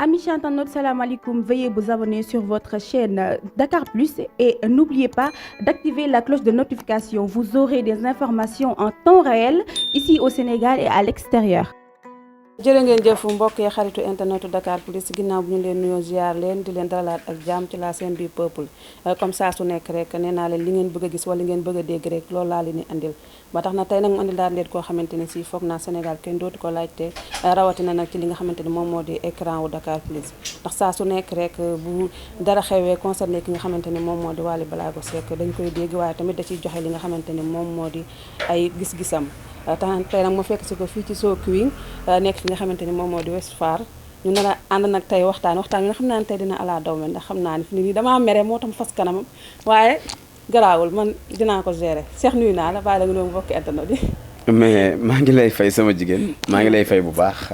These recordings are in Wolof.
Amis internautes, salam alaikum. Veuillez vous abonner sur votre chaîne Dakar Plus et n'oubliez pas d'activer la cloche de notification. Vous aurez des informations en temps réel ici au Sénégal et à l'extérieur. jërë ngeen jëf mbokk yi xaritu internetu Dakar Plus ginnaaw bu ñu leen nuyoo ziar leen di leen dalalaat ak jàmm ci la chaîne du peuple comme ça su nekk rek nee naa leen li ngeen bëgg a gis wala ngeen bëgg a dégg rek loolu laa leen di andil ba tax na tey nag mu andil daal leen koo xamante ne si foog naa Sénégal kenn dootu ko laajte rawatina nag ci li nga xamante ni moom moo di écran wu Dakar Plus ndax saa su nekk rek bu dara xewee concerné ki nga xamante ni moom moo di Wally Ballago Seck dañ koy dégg waaye tamit da ciy joxe li nga xamante ni moom moo di ay gis-gisam tey nag ma fekk si ko fii ci Show Queen nekk fi nga xamante ni moom moo di Ouest Foire ñu nar a ànd nag tey waxtaan bi nga xam naa ne tey dina ala daw me ndax xam naa ne fi nii damaa mere moo tam fas kanamam waaye garaawul man dinaa ko gérer Cheikh nuyu naa la bàyyi la nga doon bokk internet yi mais maa ngi lay fay sama jigéen maa ngi lay fay bu baax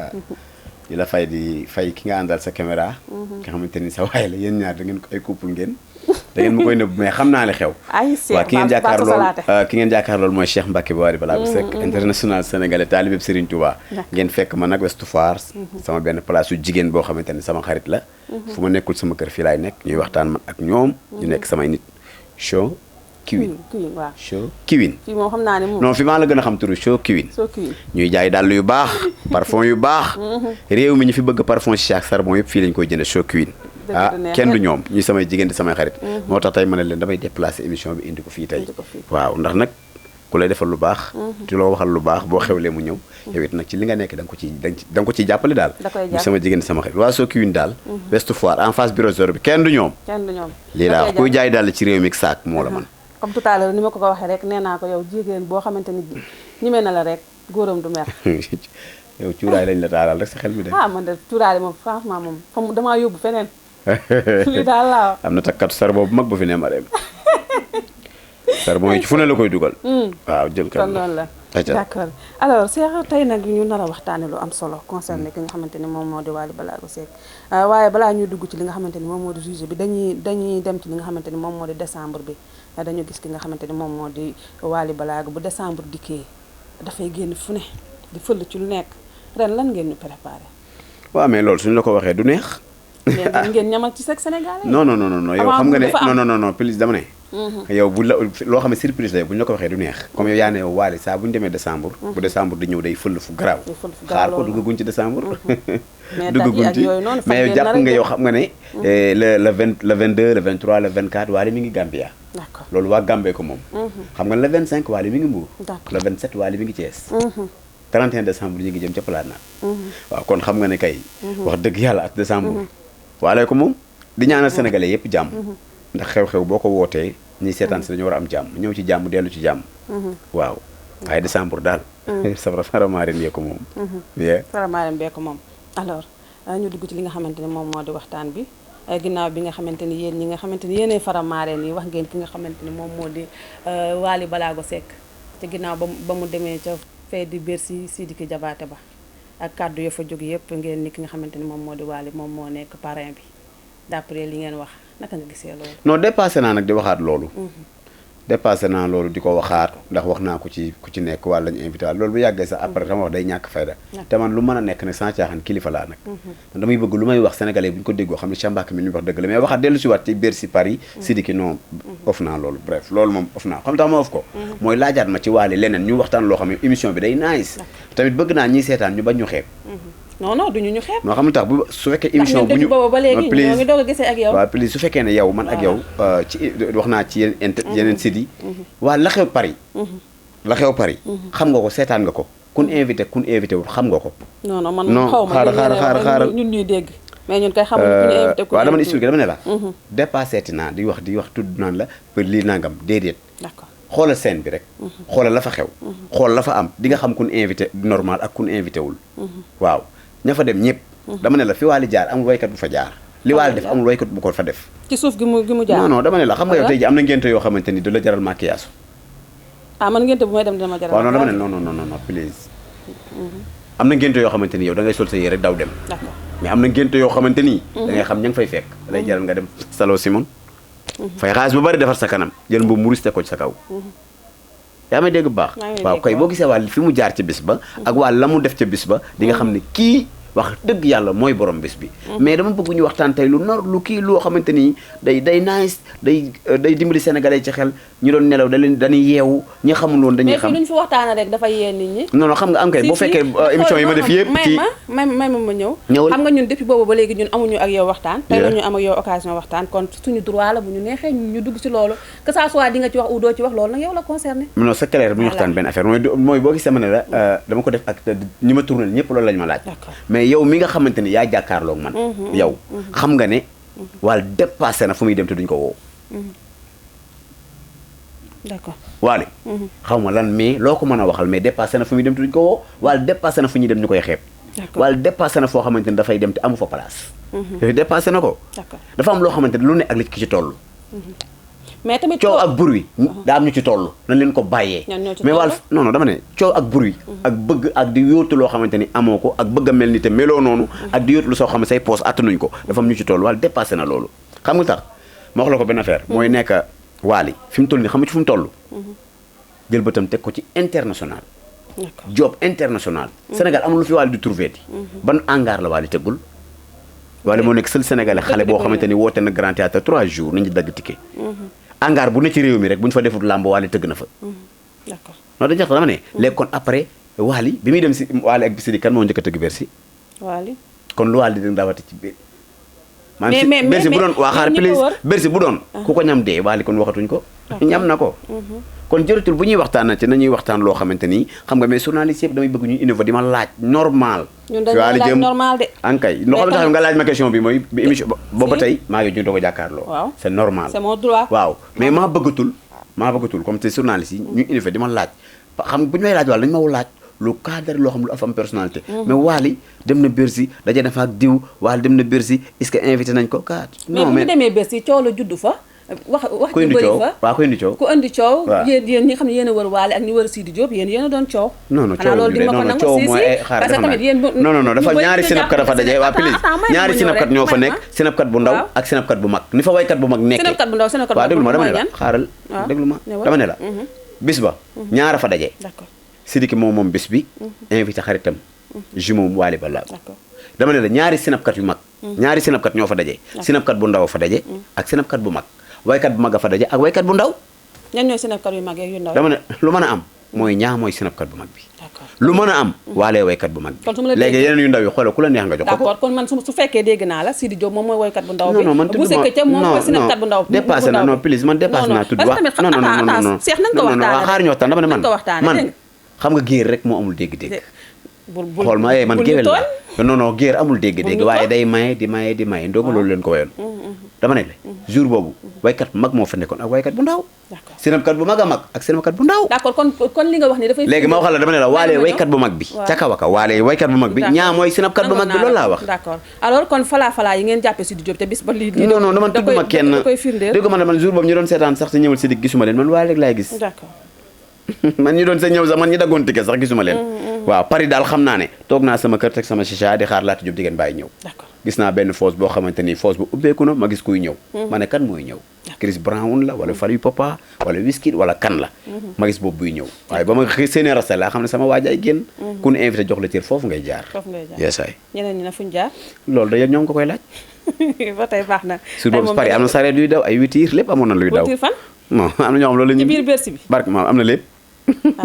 di la fay di fay ki nga àndal sa caméra nga xamante ni sa waay la yéen ñaar da ngeen ko ay couple ngeen da ngeen ma koy nëbb mais xam naa li xew waaw ki ngeen jàkkaar loolu mooy Cheikh Mbacké Wally Ballago Seck international sénégalais taalibeb Serigne Touba ngeen fekk ma nag Ouest Foire sama benn place su jigéen boo xamante ni sama xarit la fu ma nekkul sama kër fii laay nekk ñuy waxtaan man ak ñoom ñu nekk samay nit Show Queen waaw Show Queen fii moom xam naa ne moom non fi maa la gën a xam turu Show Queen ñuy jaay dàll yu baax parfum yu baax réew mi ñu fi bëgg parfum ci ak charbon yëpp fii lañ koy jënd Show Queen kenn du ñoom ñuy samay jigéen di samay xarit moo tax tey ma ne leen damay déplacer émission bi indi ko fii tey waaw ndax nag ku lay defal lu baax ci loo waxal lu baax boo xewlee mu ñëw yow it nag ci li nga nekk da nga ko ciy jàppale daal ñu sama jigéen di sama xarit waa Show Queen daal Ouest Foire en face bureau zor bi kenn du ñoom lii laa wax kuy jaay daal ci réew mi ak saak moo la man comme tout à l'heure ni ma ko waxee rek nee naa ko yow jigéen boo xamante ni ñime na la rek góoram du mer yow cuuraay lañ la taaral rek sa xel mi de man de cuuraay moom franchement moom comme damaa yóbbu feneen lii daal laa am na takkatu sar boobu mag bu fi ne ma dem sar mooy ci fu ne la koy dugal waaw jël kon noonu la d'accord alors Cheikh tey nag ñu nar a waxtaane lu am solo concerné ki nga xamante ni moom moo di Wally Ballago Seck waaye balaa ñuy dugg ci li nga xamante ni moom moo di juge bi dañuy dem ci li nga xamante ni moom moo di décembre bi dañu gis ki nga xamante ni moom moo di Wally Ballago bu décembre dikkee dafay génn fu ne di fël ci lu nekk ren lan ngeen ñu préparé waaw mais loolu suñu la ko waxee du neex ngeen ñamal ci sec sénégalais non yow xam nga ne non plus dama ne yow bu la loo xam ne surprise la bu ñu la ko waxee du neex comme yow yaa ne yow Wally saa bu ñu demee décembre bu décembre di ñëw day fël fu garaaw xaar ko duggaguñ ci décembre duggaguñ ci mais yow jàpp nga yow xam nga ne le 22 le 23 le 24 Wally mi ngi Gambia loolu waa Gambie ko moom xam nga le 25 Wally mi ngi Mbour le 27 Wally mi ngi Thiès 31 décembre ñu ngi jëm ca Plana waaw kon xam nga ne kay wax dëgg yàlla ak décembre Wally ko moom di ñaanal sénégalais yëpp jàmm ndax xew-xew boo ko wootee ñi seetaan si dañu war a am jàmm ñëw ci jàmm dellu ci jàmm waaw waaye décembre daal faramaaren yee ko moom faramaaren bee ko moom alors ñu dugg ci li nga xamante ni moom moo di waxtaan bi ginnaaw bi nga xamante ni yéen ñi nga xamante ni yéenay faramaaren yi wax ngeen ki nga xamante ni moom moo di Wally Ballago Seck te ginnaaw ba mu demee ca fee di Bercy Sidiki Diabaté ba ak kàddu ya fa jóg yëpp ngeen ni ki nga xamante ni moom moo di Wally moom moo nekk parrain bi d'après li ngeen wax naka nga gisee loolu non dépassé naa nag di waxaat loolu dépassé naa loolu di ko waxaat ndax wax naa ko ci ku ci nekk wàlla lañu invité loolu bu yàggee sax après sama wax day ñàkk fayda te man lu mën a nekk nag sans caaxaan kilifa laa nag damay bëgg lu may wax sénégalais bu ñu ko déggoo xam ne Cheikh Mbacké mi li ñu wax dëgg la mais waxaat dellu si waat ci Bercy Paris Sidiki non of naa loolu bref loolu moom of naa xam tax ma of ko mooy laajaat ma ci Wally leneen ñu waxtaan loo xam ne émission bi day nice tamit bëgg naa ñiy seetaan ñu bañ ñu xeeb non duñu ñu xeeb noo xam ne tax bu su fekkee émission bu ñu ba léegi ñoo ngi doog a gisee ak yow waaw please su fekkee ne yow man ak yow ci wax naa ci yeneen sites yi waa la xew Paris xam nga ko seetaan nga ko kun invité wul xam nga ko non man xaw ma xaaral ñun ñuy dégg mais ñun kay xamul ku ñu invité waaw dama expliqué dama ne la dépassé naa di wax tudd naan la për lii nangam déedéet d'accord xoolal scène bi rek xoolal la fa xew xool la fa am di nga xam kun invité normal ak kun invité wul waaw ña fa dem ñëpp dama ne la fi Wally jaar amul waykat bu fa jaar li Wally def amul waykat bu ko fa def ci suuf gi mu jaar non dama ne la xam nga yow tey ji am na ngénte yoo xamante ni du la jaral maquillage man ngénte bu may dem dama jaral waaw non dama ne non please am na ngénte yoo xamante ni yow da ngay sol sa yére rek daw dem mais am na ngénte yoo xamante ni da ngay xam ña nga fay fekk da lay jaral nga dem Salo Simon fay xaalis bu bari defar sa kanam jël mbubu mu riste ko ci sa kaw yaa may dégg bu baax waaw kay boo gisee Wally fi mu jaar ci bis ba ak Wally la mu def ca bis ba di nga xam ne kii wax dëgg yàlla mooy borom bés bi mais dama bëgg ñu waxtaan tey lu lu kii loo xamante ni day nice day dimbali sénégalais ci xel ñu doon nelaw dañuy yeewu ñi xamul woon dañuy xam mais fi luñ fi waxtaana rek dafa yee nit ñi non xam nga am kay boo fekkee émission yi ma def yëpp ci may ma ñëw xam nga ñun depuis boobu ba léegi ñun amuñu ak yow waxtaan tey la ñu am ak yow occasion waxtaan kon suñu droit la bu ñu neexee ñu dugg ci loolu que ça soit di nga ci wax ou doo ci wax loolu nag yow la concerné non c'est clair bu ñu waxtaan benn affaire mooy boo gisee ma ne la dama ko def ak ñi ma tourné ñëpp loolu lañu ma laaj mais yow mi nga xamante ni yaa jàkkaarloog man yow xam nga ne Wally dépassé na fu muy dem te duñ ko woo d'accord Wally xaw ma lan mais loo ko mën a waxal mais dépassé na fu muy dem te duñ ko woo Wally dépassé na fu ñuy dem ñu koy xeeb Wally dépassé na foo xamante ni dafay dem te amu fa place yooyu dépassé na ko dafa am loo xamante ni lu ne ak li ki ci toll mais tamit coow ak bruit daa am ñu ci toll nañ leen ko bàyyee mais Wally non dama ne coow ak bruit ak bëgg ak di yóotu loo xamante ni amoo ko ak bëgg a mel ni te meloo noonu ak di yóotu lu soo xam ne say poos attanuñ ko dafa am ñu ci toll Wally dépassé na loolu xam nga tax ma wax la ko benn affaire mooy nekk Wally fi mu toll nii xam nga ci fu mu toll jël bëtam teg ko ci international job international Sénégal amul lu fi Wally di trouvé ti ban hangar la Wally tegul Wally moo nekk seul sénégalais xale boo xamante ni woote na grand théâtre 3 jours nañu dagg ticket hangar bu ne ci réew mi rek bu ñu fa defut làmb Wally tëgg na fa d'accord non dañu dama ne léegi kon après Wally bi muy dem si Wally ak Sidi kan moo njëkk a tëgg Bercy Wally kon lu Wally di dawati ci biir maanaam Bercy bu doon waa xaar please Bercy bu doon ku ko ñam dee Wally kon waxatuñ ko ñam na ko kon jërëtul bu ñuy waxtaan ci nañuy waxtaan loo xamante ni xam nga mais journaliste yëpp damay bëgg ñu innover di ma laaj normal ñun dañoo laaj normal de ankay loo xam ne tax nga laaj ma question bi mooy bi émission booba tey maa ngi ñu doog a jàkkaarloo c'est normal c'est mon droit waaw mais maa bëggatul comme te journaliste yi ñu innover di ma laaj xam nga bu ñu may laaj wàll dañu ma laaj lu cadre loo xam lu am personnalité mais Wally dem na Bercy daje na fa ak diw Wally dem na Bercy est-ce que invité nañ ko kat non mais bu ñu demee Bercy coow la juddu fa wax ju bëri fa waaw ku indi coow ku indi coow yéen ñi xam ne yéen a wër Wally ak ñu wër Sidi Diop yéen a doon coow non coow mooy parce que tamit yéen non dafa ñaari sinapkat dafa daje waa please ñaari sinapkat ñoo fa nekk sinapkat bu ndaw ak sinapkat bu mag ni fa waykat bu mag nekkee sinapkat bu ndaw sinapkat bu waaw déglu ma dama ne la xaaral déglu ma dama ne la bis ba ñaara fa daje d'accord Sidiki moom bis bi invité xaritam jumeau Wally Ballago dama ne la ñaari sinapkat yu mag ñaari sinapkat ñoo fa daje sinapkat bu ndaw fa daje ak sinapkat bu mag waykat bu mag a fa daje ak waykat bu ndaw ñan ñooy sinapkat yu mag yu ndaw dama ne lu mën a am mooy mooy sinapkat bu mag bi lu mën a am Wally waykat bu mag bi léegi yeneen yu ndaw yi xoolal ku la neex nga jox ko d'accord kon man su fekkee dégg naa la Sidi Diop moom mooy waykat bu ndaw bi non man bu sekkee moom mooy sinapkat bu ndaw dépassé na non please man dépassé naa tudd wax non Cheikh nañ ko waxtaane xaar ñu waxtaan dama ne man xam nga géer rek moo amul dégg-dégg xool ma man géwél la non géer amul dégg-dégg waaye day maye di maye ndooga loolu leen ko wayoon dama ne la jour boobu waykat bu mag moo fa nekkoon ak waykat bu ndaw sinapkat bu mag a mag ak sinapkat bu ndaw d'accord kon li nga wax ni dafay léegi ma waxal la dama ne la Wally waykat bu mag bi ca kaw a kaw Wally waykat bu mag bi mooy sinapkat bu mag bi loolu laa wax d'accord alors kon falaa yi ngeen jàppee Sidi Diop te bis ba lii non dama tudd ma kenn dégg man jour boobu ñu doon seetaan sax te ñëwal Sidi gisuma leen man Wally rek laay gis d'accord man ñu doon sa ñëw sax man ñi daggoon ticket sax gisuma leen waaw Paris daal xam naa ne toog naa sama kër teg sama chicha di xaar laata Diop di ngeen bàyyi ñëw gis naa benn fosse boo xamante ni fosse bu ubbeeku na ma gis kuy ñëw ma ne kan mooy ñëw Chris Brown la wala Fally Ipupa wala Wizkid wala kan la ma gis boobu buy ñëw waaye ba ma séenee rasta laa xam ne sama waaj ay génn ku ñu invité jox la cër foofu ngay jaar yeesaay ñeneen ñi na fuñ jaar loolu da yéen ñoo ngi ko koy laaj ba tey baax na sur boobu Paris am na sareet yuy daw ay witiir lépp amoon na luy daw non am na ñoo xam loolu la ñu ci biir Bercy bi barke maam am na lépp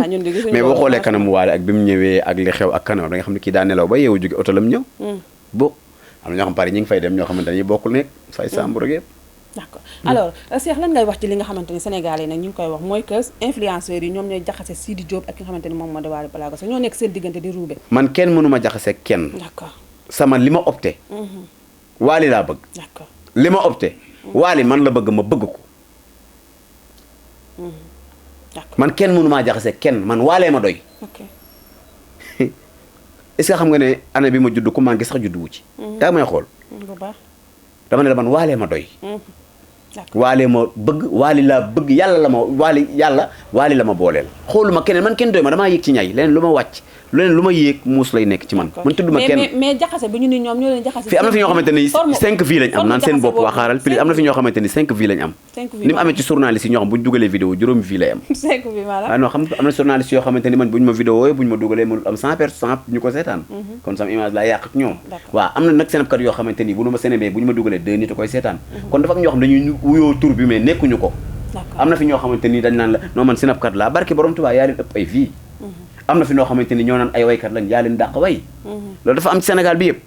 ñun de gisuñu mais boo xoolee kanamu Wally ak bi mu ñëwee ak li xew ak kanam da nga xam ne kii daa nelaw ba yeewu jóge oto la mu ñëw bo am na ñoo xam Paris ñi ngi fay dem ñoo xamante dañuy bokkul nekk fay sàmbur ak yëpp d'accord alors Cheikh lan ngay wax ci li nga xamante ni Sénégalais nag ñu ngi koy wax mooy que influenceurs yi ñoom ñooy jaxase Sidi Diop ak ki nga xamante ni moom moo di Wally Ballago Seck ñoo nekk seen diggante di ruube man kenn mënuma jaxase kenn d'accord sama li ma opté Wally laa bëgg d'accord li ma opté Wally man la bëgg ma bëgg ko man kenn mënumaa jaxase kenn man Wally ma doy est-ce que xam nga ne année bi ma judd ku manqué sax juddu wu ci daa may xool bu baax dama ne la man Wally ma doy Wally ma bëgg Wally laa bëgg yàlla la ma Wally la ma booleel xooluma keneen man kenn doy ma damaa yéeg ci ñay leneen lu ma wàcc leneen lu ma yéeg muus lay nekk ci man tudduma kenn mais jaxase bi ñu ni ñoom ñoo leen jaxase fi am na fi ñoo xamante ni 5 vies lañ am naan seen bopp waa xaaral plus am na fi ñoo xamante ni 5 vies lañ am ni mu amee ci journaliste yi ñoo xam bu ñu dugalee vidéo juróomi vie lay am 5 vies maanaam non xam am na journaliste yoo xamante ni man bu ñu ma vidéo bu ñu ma dugalee mënul am 100 personnes ñu ko seetaan kon sama image laa yàq ak ñoom waaw am na nag senapkat yoo xamante ni bu ñu ma sénémee bu ñu ma dugalee 2 nit a koy seetaan kon dafa am ñoo xam dañuy wuyoo tur bi mais nekkuñu ko am na fi ñoo xamante ni dañ naan la non man senapkat laa barke borom Tuubaa yaa leen ëpp ay vie am na fi ñoo xamante ni ñoo naan ay waykat lañ yaa leen dàq way loolu dafa am ci Sénégal bi yëpp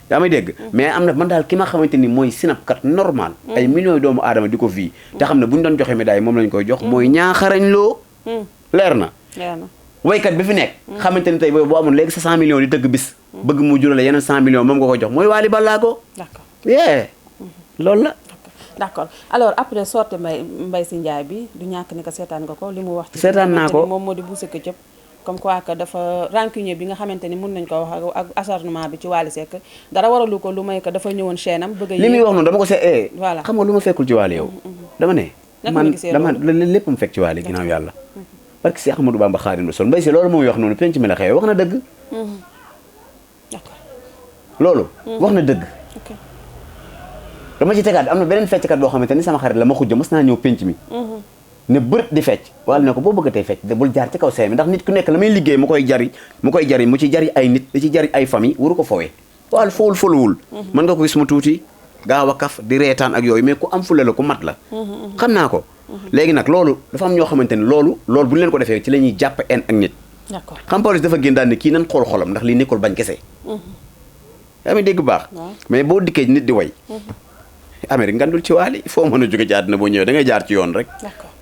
yaa may dégg mais am na man daal ki ma xamante ni mooy sinapkat normal ay millions yi doomu aadama di ko fii te xam ne bu ñu doon joxe médaille moom lañ koy jox mooy ñaaxarañ loo leer na waykat bi fi nekk xamante ni tey boo amoon léegi sa 100 millions di tëgg bis bëgg mu jurale yeneen 100 millions moom nga ko jox mooy Wally Ballago loolu la d'accord alors après sortie Mbaye Sy Ndiaye bi du ñàkk ni ko seetaan nga ko li mu wax ci seetaan naa ko moom moo di Boucher Ketchup comme quoi que dafa rancunier bi nga xamante ni mën nañ ko wax ak acharnement bi ci Wally Seck dara waralu ko lu may ko dafa ñëwoon chaîne am bëgg a li muy wax noonu dama ko see voilà xam nga lu ma fekkul ci Wally yow dama ne man dama lépp mu fekk ci Wally ginnaaw yàlla parce que si Ahmadou Bamba Xaadimu Rasuul Mbaye Sy loolu mooy wax noonu penc mi la xew wax na dëgg d'accord loolu wax na dëgg dama ci tegaat am na beneen fecckat boo xamante ni sama xarit la ma xujja mës naa ñëw penc mi ne bërët di fecc Wally ne ko boo bëggatee fecc de bul jaar ci kaw sey mi ndax nit ku nekk la may liggéey mu koy jari mu ci jari ay nit da ci jari ay famille waru ko fowee Wally fowul foluwul mën nga ko gis mu tuuti gaaw a kaf di reetaan ak yooyu mais ku am fule la ku mat la xam naa ko léegi nag loolu dafa am ñoo xamante ni loolu bu ñu leen ko defee ci la ñuy jàpp en ak nit xam police dafa génn daal ne kii nan xool xolam ndax lii nekkul bañ kese yaa ngi dégg baax mais boo dikkee nit di way Amérique ngandul ci Wally foo mën a jóge ci àddina boo ñëwee da ngay jaar ci yoon rek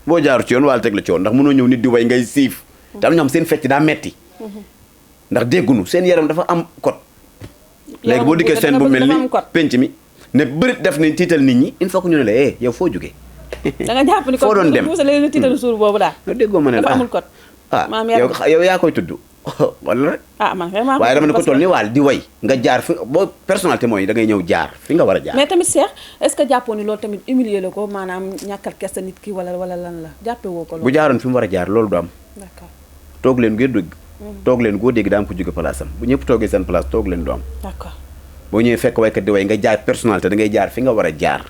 boo jaaru ci yoon Wally teg la ci yoon ndax mënoo ñëw nit di way ngay siif te am ñoo xam seen fecc daa metti ndax déggunu seen yaram dafa am code léegi boo dikkee seen bu mel ni penc mi ne bërit def ne tiital nit ñi il faut que ñu ne la yow foo jógee da nga jàpp ni foo doon dem leen tiital suur boobu daal déggoo ma ne la amul code yow yaa koy tudd wala rek man vraiment waaye dama ne ko toll ni Wally di way nga jaar fi boo personnalité mooy da ngay ñëw jaar fi nga war a jaar mais tamit Cheikh est-ce que jàppoo ni loolu tamit humilier la ko maanaam ñàkkal kersa nit ki wala lan la jàppe woo ko loolu bu jaaroon fi mu war a jaar loolu du am d'accord toog leen ngeen dégg toog leen goo dégg daa am ko jóge place am bu ñëpp toogee seen place toog leen du am d'accord boo ñëwee fekk waykat di way nga jaar personnalité da ngay jaar fi nga war a jaar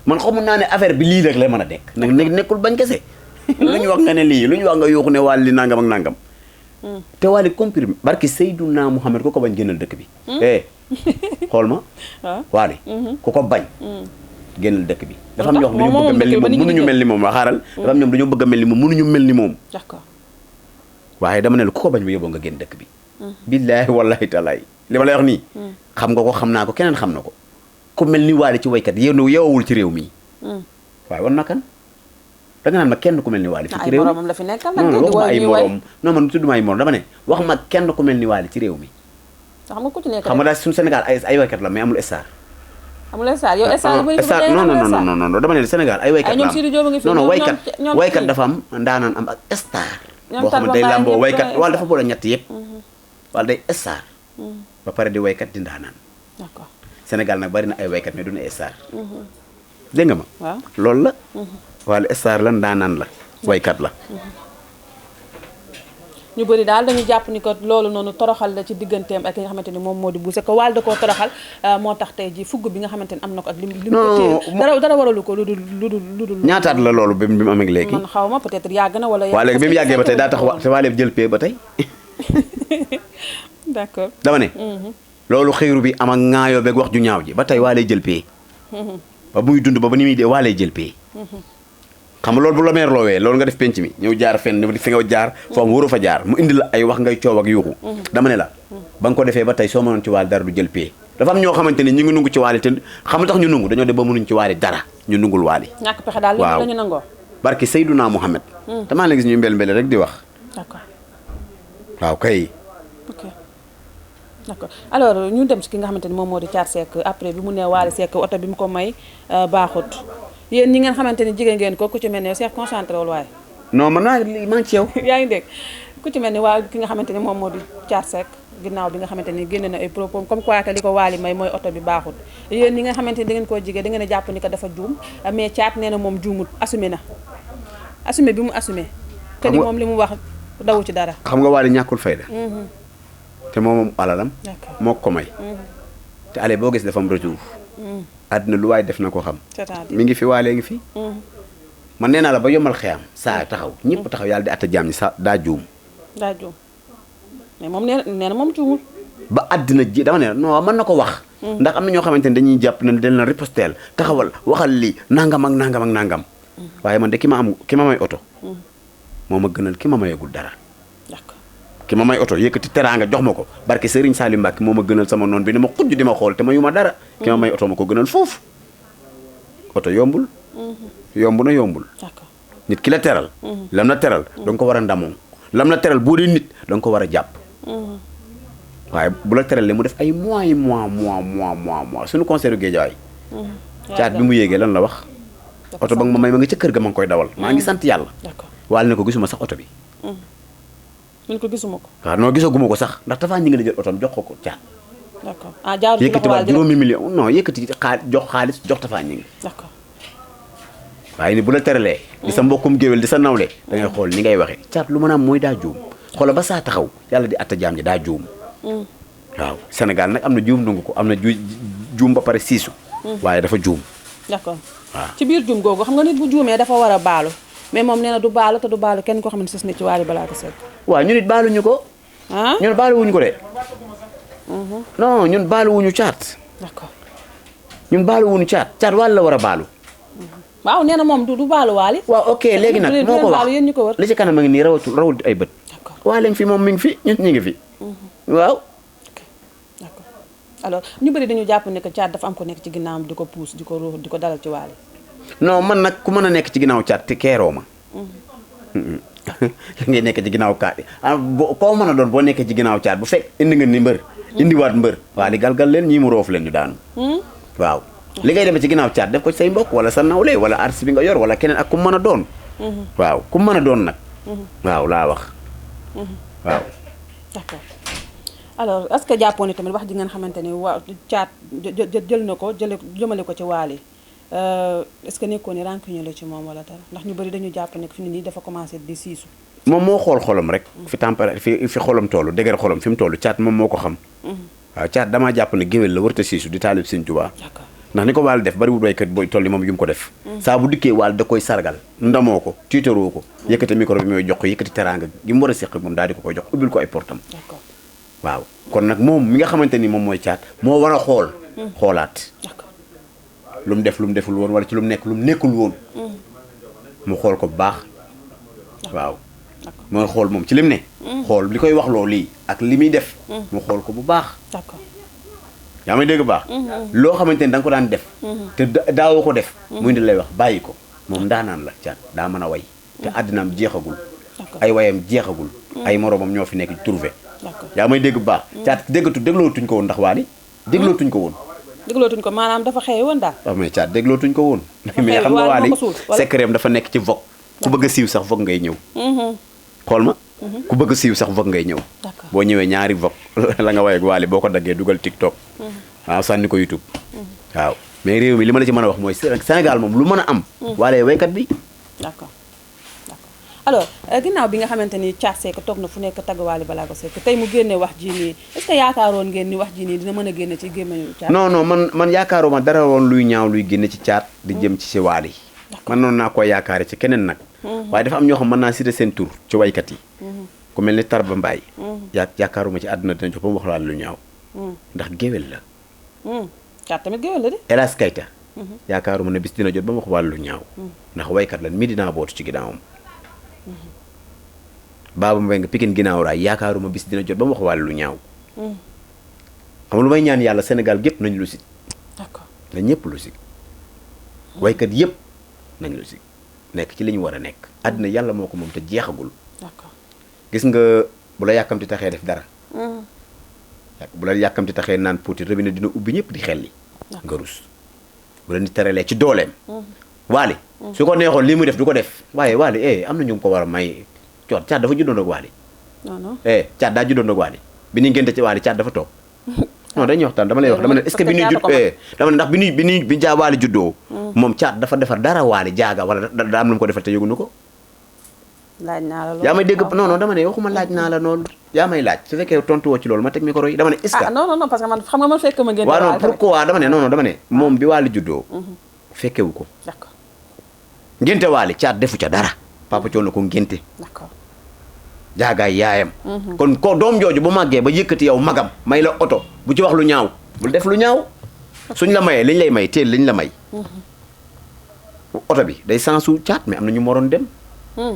man xamul naa ne affaire bi lii rek la mën a nekk nekkul bañ kese lu ñu wax nga ne lii lu ñu wax nga yuuxu ne Wally li nangam ak nangam te Wally comprimé barki Seydunaa Muhammad ku ko bañ génnal dëkk bi xool ma Wally ku ko bañ génnal dëkk bi dafa am ñoo xam dañoo bëgg a mel ni moom mënuñu mel ni moom waa xaaral dafa am ñoom dañoo bëgg a mel ni moom mënuñu mel ni moom d'accord waaye dama ne la ku ko bañ bu yóbboo nga génn dëkk bi billaahi wallaahi taalaay li ma lay wax nii xam nga ko xam naa ko keneen xam na ko ku mel ni Wally ci waykat yeewul ci réew mi waaye war na kan da nga naan ma kenn ku mel ni Wally fii ci réew mi la fi nekkal non waxuma ay morom non man tudduma ay morom dama ne wax ma kenn ku mel ni Wally ci réew mi xam nga ku ci nekk xam nga daal suñu Sénégal ay waykat la mais amul star amul star yow star non dama ne Sénégal ay waykat la am non waykat dafa am ndaanaan am ak star boo xam ne day lamboo waykat Wally dafa boole ñett yëpp Wally day star ba pare di waykat di ndaanaan d'accord Sénégal nag bari na ay waykat mais du na star dégg nga ma waaw loolu la Wally star la ndaanaan la waykat la ñu bëri daal dañu jàpp ni ko loolu noonu toroxal la ci digganteem ak ki nga xamante ni moom moo di Boucher ko Wally da koo toroxal moo tax tey ji fugg bi nga xamante ni am na ko ak li mu ko dara waralu ko lu dul ñaataat la loolu bi mu amee léegi man xaw ma peut-être yàgg na wala waa léegi bi mu yàggee ba tey daa tax te Wally jël pee ba tey d'accord dama ne loolu xëyru bi am ak ŋaayoo beeg wax ju ñaaw ji ba tey Wally jël pee ba muy dund ba ni muy dee Wally jël pee xam nga loolu bu la meer loowee loolu nga def penc mi ñëw jaar fenn fi nga jaar foo mu waru fa jaar mu indi la ay wax ngay coow ak yuuxu dama ne la ba nga ko defee ba tey soo mënoon ci Wally dara du jël pee dafa am ñoo xamante ni ñu ngi nungu ci Wally te xam nga tax ñu nungu dañoo dem ba mënuñ ci Wally dara ñu nungul Wally ñàkk pexe daal la ñu nangoo barki Seydunaa Muhammad damaa la gis ñu mbel rek di wax d'accord waaw kay ok d'accord alors ñu dem ci ki nga xamante ni moom moo di Thiat Seck après bi mu nee Wally Seck oto bi mu ko may baaxut yéen ñi ngeen xamante ni jigéen ngeen ko ku ci mel ne Cheikh concentré wul waaye non man maa ngi ci yow yaa ngi dégg ku ci mel ni waa ki nga xamante ni moom moo di Thiat Seck ginnaaw bi nga xamante ni génne na ay propos comme quoi que li ko Wally may mooy oto bi baaxul yéen ñi nga xamante ni da ngeen koo jigéen da ngeen a jàpp ni ko dafa juum mais Thiat nee na moom juumut assumé na assumé bi mu assumé que ni moom li mu wax dawu ci dara. xam nga Wally ñàkkul fayda. te moom alalam. moo ko may. te ale boo gis dafa am retour. àddina lu waay def na ko xam. mi ngi fi Wally ngi fi. man nee naa la ba yombal xeyam saa taxaw ñëpp taxaw yàlla di atta jaam ñi sa daa juum. daa juum mais moom nee na moom juumul. ba àddina ji dama ne non mën na ko wax. ndax am na ñoo xamante ne dañuy jàpp ne dañ la riposteel taxawal waxal lii nangam ak nangam ak nangam. waaye man de ki ma may oto. moo ma gënal ki ma mayagul dara. d'accord ki ma may oto yëkkati teraanga jox ma ko barke Serigne Salim Mbacke moo ma gënal sama noon bi ni ma xujj di ma xool te ma yu ma dara. ki ma may oto ma ko gënal foofu. oto yombul. yomb na yombul. d'accord nit ki la teral. lam la teral da nga ko war a ndamoo. lam la teral boo dee nit da nga ko war a jàpp. waaye bu la teralee mu def ay mois suñu concert Guédiawaye. caat bi mu yéegee lan la wax. oto ba nga ma may ma nga ca kër ga ma ngi koy dawal. maa ngi sant yàlla. Wally ne ko gisuma sax oto bi. ñu ko gisuma ko. waaw non gisaguma ko sax ndax Tapha ñi ngi la jël otom jox ko caat. d'accord jaarul ci yëkkati waat juróomi million non yëkkati jox xaalis jox Tapha ñi ngi. d'accord waaye ni bu la teralee. di sa mbokkum géwél di sa nawle. da ngay xool ni ngay waxee caat lu mën a am mooy daa juum. xoola ba saa taxaw yàlla di atta jaam ji daa juum. waaw Sénégal nag am na juum nangu ko am na juum ba pare siisu. waaye dafa juum. d'accord waaw ci biir juum googu xam nga nit bu juumee dafa war a baalu mais moom nee na du baalu te du baalu kenn koo xam ne sës na ci Wally Ballago Seck. waaw ñun it baaluñu ko. ah ñun baaluwuñu ko de. non ñun baaluwuñu caat. d'accord ñun baaluwuñu caat Wally la war a baalu. waaw nee na moom du baalu Wally. waaw ok léegi nag moo ko wax yéen ñu ko wër. li ci kanam a ngi nii rawul ay bët. d'accord Wally ngi fi moom mi ngi fi ñun ñu ngi fi. waaw. d'accord alors ñu bëri dañu jàpp ne que caat dafa am ko nekk ci ginnaawam di ko pousse di ko ruux di ko dalal ci Wally. non man nag ku mën a nekk ci ginnaaw caat te keeroo ma. la ngay nekk ci ginnaaw caat koo mën a doon boo nekkee ci ginnaaw caat bu fekk indi nga ni mbër. indiwaat mbër. Wally galgal leen ñii mu roof leen ñu daanu. waaw li ngay demee ci ginnaaw caat def ko ci say mbokk wala sa nawle wala artiste bi nga yor wala keneen ak ku mën a doon. waaw ku mën a doon nag. waaw laa wax. waaw. d'accord alors est-ce que jàppoon ni tamit wax ji ngeen xamante ni waa caat jël na ko jëmale ko ci Wally est-ce que nekkoon ni rancune la ci moom wala dara ndax ñu bëri dañu jàpp ne fi mu ne nii dafa commencé di siisu. moom moo xool xolam rek. fi température fi xolam toll dëgër xolam fi mu toll caat moom moo ko xam. waaw caat damaa jàpp ne géwél la warta siisu di taalib Sëñ Tuubaa. d'accord ndax ni ko Wally def bariwul waykat booy toll ni moom yu mu ko def. saa bu dikkee Wally da koy sargal ndamoo ko tiitaroo ko. yëkkati micro bi mooy jox ko yëkkati teraanga gi mu war a seq moom daal di ko koy jox ubbil ko ay portam. d'accord waaw kon nag moom mi nga xamante ni moom mooy caat moo war a xool. xoolaat. d'accord lu mu def lu mu deful woon wala ci lu mu nekk lu mu nekkul woon. mu xool ko bu baax. waaw. mooy xool moom ci lim ne. xool li koy wax loo lii ak li muy def. mu xool ko bu baax. d'accord yaa may dégg baax. loo xamante ni da nga ko daan def. te daawoo ko def. muy di lay wax bàyyi ko moom ndaanaan la caat daa mën a way. te àddinaam jeexagul. ay wayam jeexagul. ay moromam ñoo fi nekk trouvé. yaa may dégg baax. caat déglootuñ ko woon ndax Wally déglootuñ ko woon. déglootuñ ko maanaam dafa xëy woon daal. waaw mais caat déglootuñ ko woon. mais xam nga Wally secret dafa nekk ci Vogue. ku bëgg a siiw sax Vogue ngay ñëw. xool ma. ku bëgg a siiw sax Vogue ngay ñëw. boo ñëwee ñaari Vogue la nga way ak Wally boo ko daggee dugal TikTok. waaw sànni ko YouTube. waaw mais réew mi li ma la ci mën a wax mooy Sénégal moom lu mën a am. Wally waykat bi. d'accord alors ginnaaw bi nga xamante ni Thiat Seck toog na fu nekk tagg Wally Ballago Seck tey mu génne wax ji nii est-ce que yaakaaroon ngeen ni wax ji nii dina mën a génne ci gémmiñu Thiat. non man yaakaaruma dara woon luy ñaaw luy génne ci Thiat di jëm ci Wally. man noonu naa ko yaakaare ci keneen nag. waaye dafa am ñoo xam mën naa citer seen tur ci waykat yi. ku mel ni Tarba Mbaye. yaakaaruma ci àdduna dina jox ba mu wax Wally lu ñaaw. ndax géwél la. Thiat tamit géwél la de. El Hadj Keita. yaakaaruma ne bis dina jot ba mu wax Wally lu ñaaw. ndax waykat la mi dinaa bootu ci ginnaawam. Baba Mbengue Pikine ginnaaw raay yaakaaruma bis dina jot ba mu wax Wally lu ñaaw. xam lu may ñaan yàlla Sénégal gépp nañ lu si. d'accord na ñëpp lu si. waykat yëpp nañ lu si nekk ci li ñu war a nekk. àddina yàlla moo ko moom te jeexagul. d'accord gis nga bu la yàkkamti taxee def dara. bu la yàkkamti taxee naan puuti robinet dina ubbi ñëpp di xelli. nga rus bu la nit teralee ci dooleem. Wally su ko neexoon lii muy def du ko def waaye Wally am na ñu ko war a may. Thiat dafa juddoon ak Wally. non Thiat daa juddoon ak Wally bi ñuy ngénte ci Wally Thiat dafa toog. non dañuy waxtaan dama lay wax dama ne est-ce que bi ñuy dama ne ndax bi jaa Wally juddoo. moom Thiat dafa defar dara Wally jaaga wala daa am lu mu ko defal te yëguñu ko. laaj naa la loolu yaa may dégg non dama ne waxuma laaj naa la noonu yaa may laaj su fekkee tontu woo ci loolu ma teg micro yi dama ne est-ce que non parce que man xam nga man fekk ma ngeen waaw non pourquoi dama ne non dama ne moom bi Wally juddoo fekkewu ko d'accord ngénte Wally caat defu ca dara papa coon na ko ngénte d'accord jaagaay yaayam kon ko doom jooju bu màggee ba yëkkati yow magam may la oto bu ci wax lu ñaaw bul def lu ñaaw suñ la mayee liñ lay may teel liñ la may oto bi day sensu caat mais am na ñu moroon dem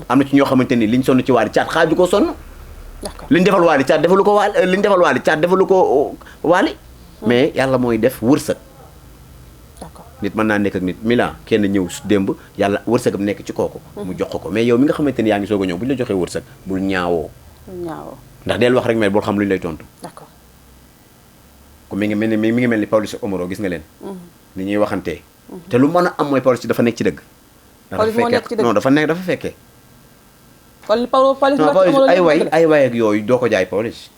am na ci ñoo xamante ni liñ sonn ci Wally caat xaaju ko sonn d'accord liñ defal Wally caat defalu ko Wally liñ defal Wally caat defalu ko Wally mais yàlla mooy def wërsëg d'accord nit mën naa nekk ak nit Milan kenn ñëw démb yàlla wërsëgam nekk ci kooku mu jox ko mais yow mi nga xamante ni yaa ngi soog a ñëw bu ñu la joxee wërsëg bul ñaawoo ndax del wax rek mais bul xam lu ñu lay tontu d'accord ku mi ngi mel ni Pawlish Omaro gis nga leen ni ñuy waxantee te lu mën a am mooy Pawlish dafa nekk ci dëgg dafa fekkee ay way ak yooyu doo ko jaay Pawlish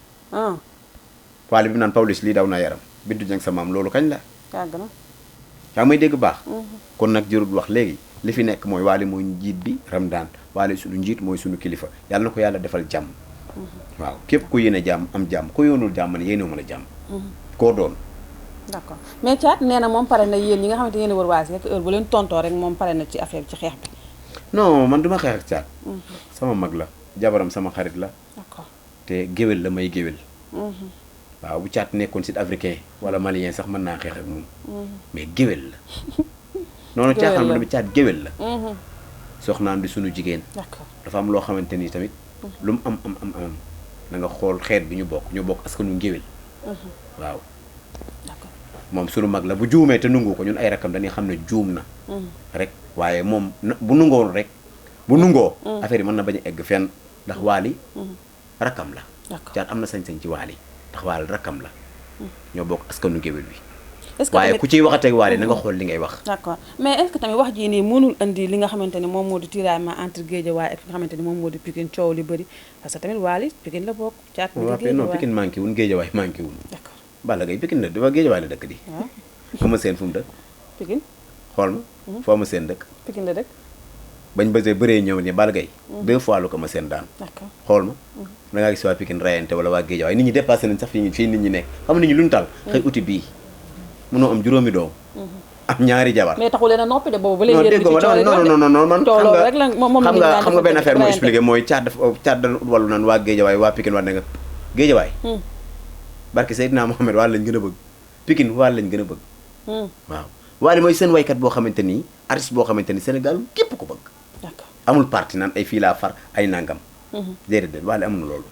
Wally bi mu naan Pawlish lii daw na yaram bintu jang sa maam loolu kañ la yaa may dégg baax kon nag jërul wax léegi li fi nekk mooy Wally mooy njiit bi Ramadaan Wally suñu njiit mooy suñu kilifa yàlla na ko yàlla defal jàmm waaw képp ku yéene jàmm am jàmm ku yoonul jàmm ne yéenewu ma la jàmm koo doon d'accord mais Thiat nee na moom pare na yéen ñi nga xamante yéen a wër Wally Seck heure bu leen tontoo rek moom pare na ci affaire bi ci xeex bi non man du ma xeex ak Thiat sama mag la jabaram sama xarit la d'accord te géwél la may géwél waaw bu Thiat nekkoon sud africain wala malien sax mën naa xeex ak moom mais géwél la noonu caaxaan ma dama Thiat géwél la soxnaam di sunu jigéen dafa am loo xamante ni tamit lu mu am na nga xool xeet bi ñu bokk askanu géwél waaw moom sunu mag la bu juumee te nungu ko ñun ay rakkam dañuy xam ne juum na rek waaye moom bu nungoo rek bu nungoo affaire yi mën na bañ a egg fenn ndax Wally rakkam la Thiat am na sañ-sañ ci Wally ndax Wally rakkam la ñoo bokk askanu géwél bi waaye ku ciy waxateeg Wally na nga xool li ngay wax d'accord mais est-ce que tamit wax jii nii mënul andi li nga xamante ni moom moo di tiraillement entre Guédiawaye ak nga xamante ni moom moo di Pikine coow li bëri parce que tamit Wally Pikine la bokk Thiat non Pikine manqué wun Guédiawaye manqué wun d'accord Balla Gaye Pikine la dafa Guédiawaye la dëkk di fu ma seen fu mu dëkk Pikine xool ma foo ma seen dëkk Pikine la dëkk bañ bëree ñëw ni Balla Gaye 2 fois lu ko ma seen daan d'accord xool ma da ngaa gis waa Pikine rayante wala waa Guédiawaye nit ñi dépassé nañ sax fii nit ñi nekk xam nit ñi lu ñu tal xëy uti bii mënoo am juróomi doom am ñaari jabar mais taxul leen a noppi de boobu ba léegi non man xam nga benn affaire moo expliqué mooy Thiat da wàllu naan waa Guédiawaye waa Pikine war na nga Guédiawaye barke Seydina Mohamed Wally lañ gën a bëgg Pikine Wally lañ gën a bëgg waaw Wally mooy seen waykat boo xamante ni artiste boo xamante ni Sénégal képp ko bëgg d'accord amul parti naan ay fii laa far ay nangam déedéet Wally amul loolu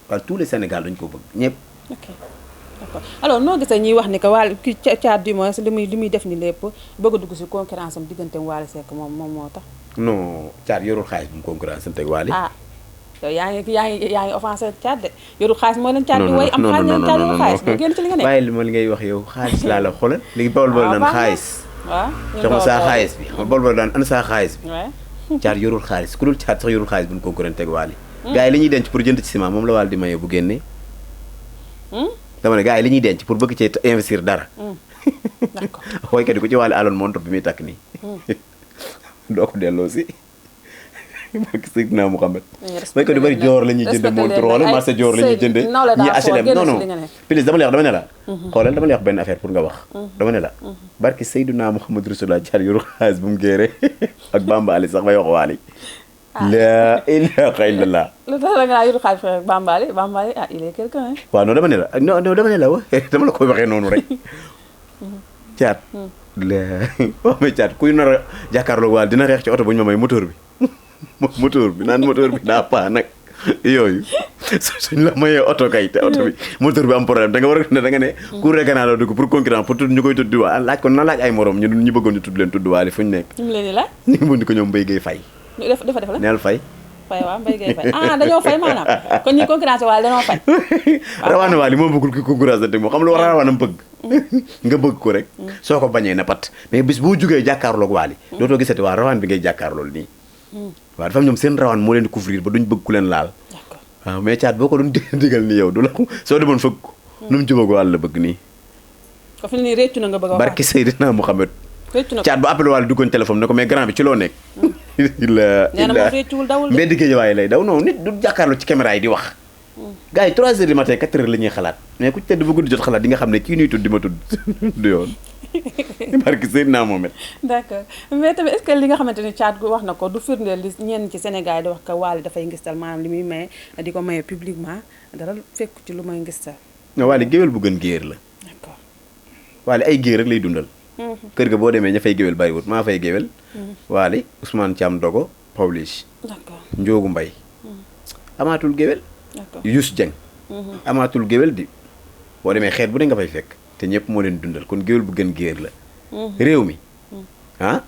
waaye tous les Sénégal dañ ko bëgg ñëpp d'accord alors noo gisee ñuy wax ni que Wally ki Thiat du moins li muy def ni lépp bëgg a dugg si concurrence am digganteem Wally Seck moom moo tax non Thiat yorul xaalis bu mu concurrence am teg Wally yow yaa ngi offensé Thiat de yorul xaalis moo leen Thiat di way am xaalis leen Thiat yorul xaalis nga génn ci li nga nekk bàyyi li ma li ngay wax yow xaalis laa la xoolal léegi bawol naan xaalis waaw jox ma saa xaalis bi xam bawol daan ana saa xaalis bi Thiat yorul xaalis ku dul Thiat sax yorul xaalis bu mu concurrence teg Wally gars yi li ñuy denc pour jënd ci ciment moom la Wally di maye bu génnee dama ne gars yi li ñuy denc pour bëgg cee investir dara d'accord woykat yi ku ci Wally aloon montre bi muy takk nii doo ko delloo si barke Seydina Mouhamed woykat yu bëri joor la ñuy jënde montre xoolal marché joor la ñuy jënde ñi HLM non Pilis dama lay wax xoolal dama lay wax benn affaire pour nga wax dama ne la barke Seydina Mouhamed Rasulullah Thiat yoru xaalis bu mu géere ak Bamba Ali sax may wax Wally la ilaha illallah lu tax la nga yoru xaalis ak Bamba Ali il est quelqu'un waaw non dama ne la dama ne la dama la koy waxee noonu rek Thiat la wax ma Thiat kuy nar a jàkkaarloog Wally dina xeex ci oto bu ñu ma may moteur bi naan moteur bi daa paa nag yooyu suñ la mayee oto kay te oto bi moteur bi am problème da nga war a ne da nga ne cour régional la dugg pour concurrence pour tudd ñu koy tudd waa laaj ko na laaj ay morom ñu bëggoon ñu tudd leen tudd Wally fu ñu nekk ñu leen di laaj ñu ngi mën di ko ñoom Mbaye Gueye Faye dafa la neel Faye waaw Mbaye Gueye Faye dañoo fay maanaam kon ñi concurrence Wally dañoo fay rawaane Wally moo bëggul ki concurrence te moo xam lu war a rawaanam bëgg nga bëgg ko rek soo ko bañee na pat mais bis boo jugee jàkkaarloog Wally dootoo gisati waa rawaan bi ngay jàkkaarlool nii waaw dafa am ñoom seen rawaan moo leen di couvrir ba duñ bëgg ku leen laal waaw mais Thiat boo ko doon digal ni yow du la soo demoon fëgg ko nu mu jubóog Wally la bëgg nii ko fi ni réccu na nga bëgg a wax barki Seydina Mouhamed Thiat ba appelé Wally duggoon téléphone ne ko mais grand bi ci loo nekk nee na moom réccuwul dawul mbedd Géejawaay lay daw non nit du jàkkaarloo ci caméra yi di wax gars yi 3 heures du matin 4 heures la ñuy xalaat mais ku ci tëdd ba guddi jot xalaat di nga xam ne kii nuy tudd di ma tudd du yoon barki Seydina Mohamed. d'accord mais tamit est-ce que li nga xamante ni Thiat gu wax na ko du firndeel li ñenn ci Sénégal di wax que Wally dafay ngistal maanaam li muy maye di ko maye publiquement dara fekku ci lu may ngistal. non Wally géwél bu gën géer la. d'accord Wally ay géer rek lay dundal. kër ga boo demee ña fay géwél bariwut maa fay géwél. Wally Ousmane Thiam Dogo Pawlish. d'accord Njoogu Mbay amaatul géwél. d'accord Youssou Dieng. amaatul géwél di boo demee xeet bu ne nga fay fekk te ñëpp moo leen dundal kon géwél bu gën géer la. réew mi ah.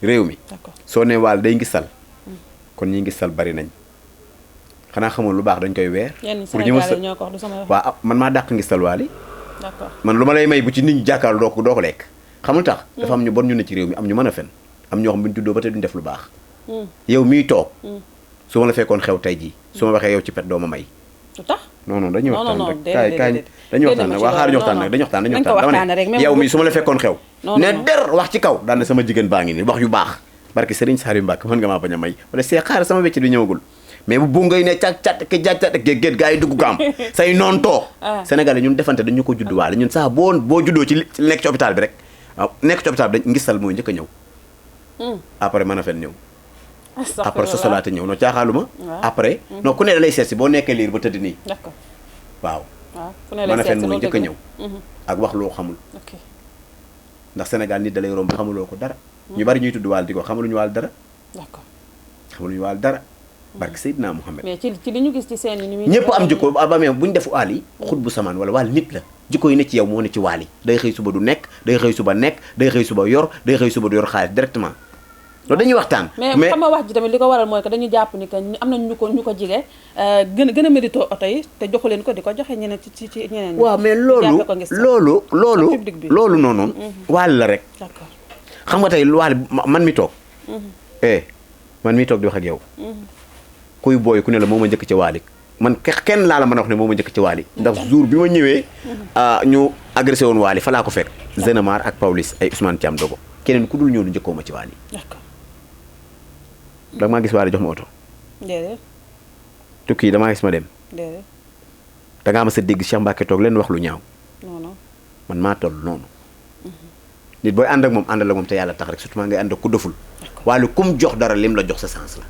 réew mi d'accord soo ne Wally day ngistal kon ñi ngistal bari nañ xanaa xamoon lu baax dañ koy weer. pour ñu Sénégalais ñoo ko wax du sama wax. waaw man maa dàq ngistal Wally. d'accord man lu ma lay may bu ci nit ñi jàkkaarloo doo ko lekk xamul tax. dafa am ñu bon ñu ne ci réew mi am ñu mën a fen am ñoo xam bu ñu juddoo ba te duñ def lu baax. yow miy toog. su ma la fekkoon xew tey jii su ma waxee yow ci pet doo ma may. lu tax. non dañuy waxtaan non rek kaay dañuy waxtaan rek waa xaar ñu waxtaan rek dañuy waxtaan dama ne yow mi su ma la fekkoon xew ne der wax ci kaw daan na sama jigéen baa ngi nii wax yu baax barki Serigne Saliou Mbacke mën nga maa bañ a may wala see xaar sama wecc bi ñëwagul mais bu ngay ne cat ke jaajat ke géet gaa yi dugg ko am say noon toog Sénégal yi ñun defante dañu ko judduwaale ñun sax boo juddoo ci nekk ci hôpital bi rek waaw nekk ci hôpital bi dañ ngistal mooy njëkk a ñëw après mën a fen ñëw après sosolaate ñëw non caaxaaluma après non ku ne da lay seet si boo nekkee liir ba tëdd nii d'accord waaw mën a fen mooy njëkk a ñëw ak wax loo xamul ndax Sénégal nit da lay romb xamuloo ko dara ñu bari ñuy tudd Wally di ko xamuluñu Wally dara d'accord xamuluñu Wally dara barke Seydina Mohamed mais ci li ñu gis ci seen ni muy ñëpp am jikko ba mais bu ñu def Wally xut bu samaan wala Wally nit la jikko yi ne ci yow moo ne ci Wally day xëy suba du nekk day xëy suba nekk day xëy suba yor day xëy suba du yor xaalis directement loolu dañuy waxtaan. mais xam nga wax ji tamit li ko waral mooy que dañu jàpp ni que am nañ ñu ko jige gën a mérito oto yi te joxu leen ko di ko joxe ñeneen ci ñeneen. waaw mais loolu noonu. Wally la rek. d'accord xam nga tey Wally man mi toog. man mi toog di wax ak yow. kuy booy ku ne la moo ma njëkk ci Wally man kenn laa la mën a wax ne moo ma njëkk ci Wally ndax jour bi ma ñëwee. ñu agressé woon Wally fa laa ko fekk. Zenemar ak Pawlish ay Ousmane Thiam Dogo keneen ku dul ñëw du njëkkoo ma ci Wally. d'accord. da maa gis Wally jox ma oto. déedéet. tukki yi damaa gis ma dem. déedéet. da ngaa ma sa dégg Cheikh Mbacke toog leen wax lu ñaaw. non man maa toll noonu. nit booy ànd ak moom àndal ak moom te yàlla tax rek surtout maa ngay ànd ak ku doful. Wally kum jox dara lim la jox sa sens la.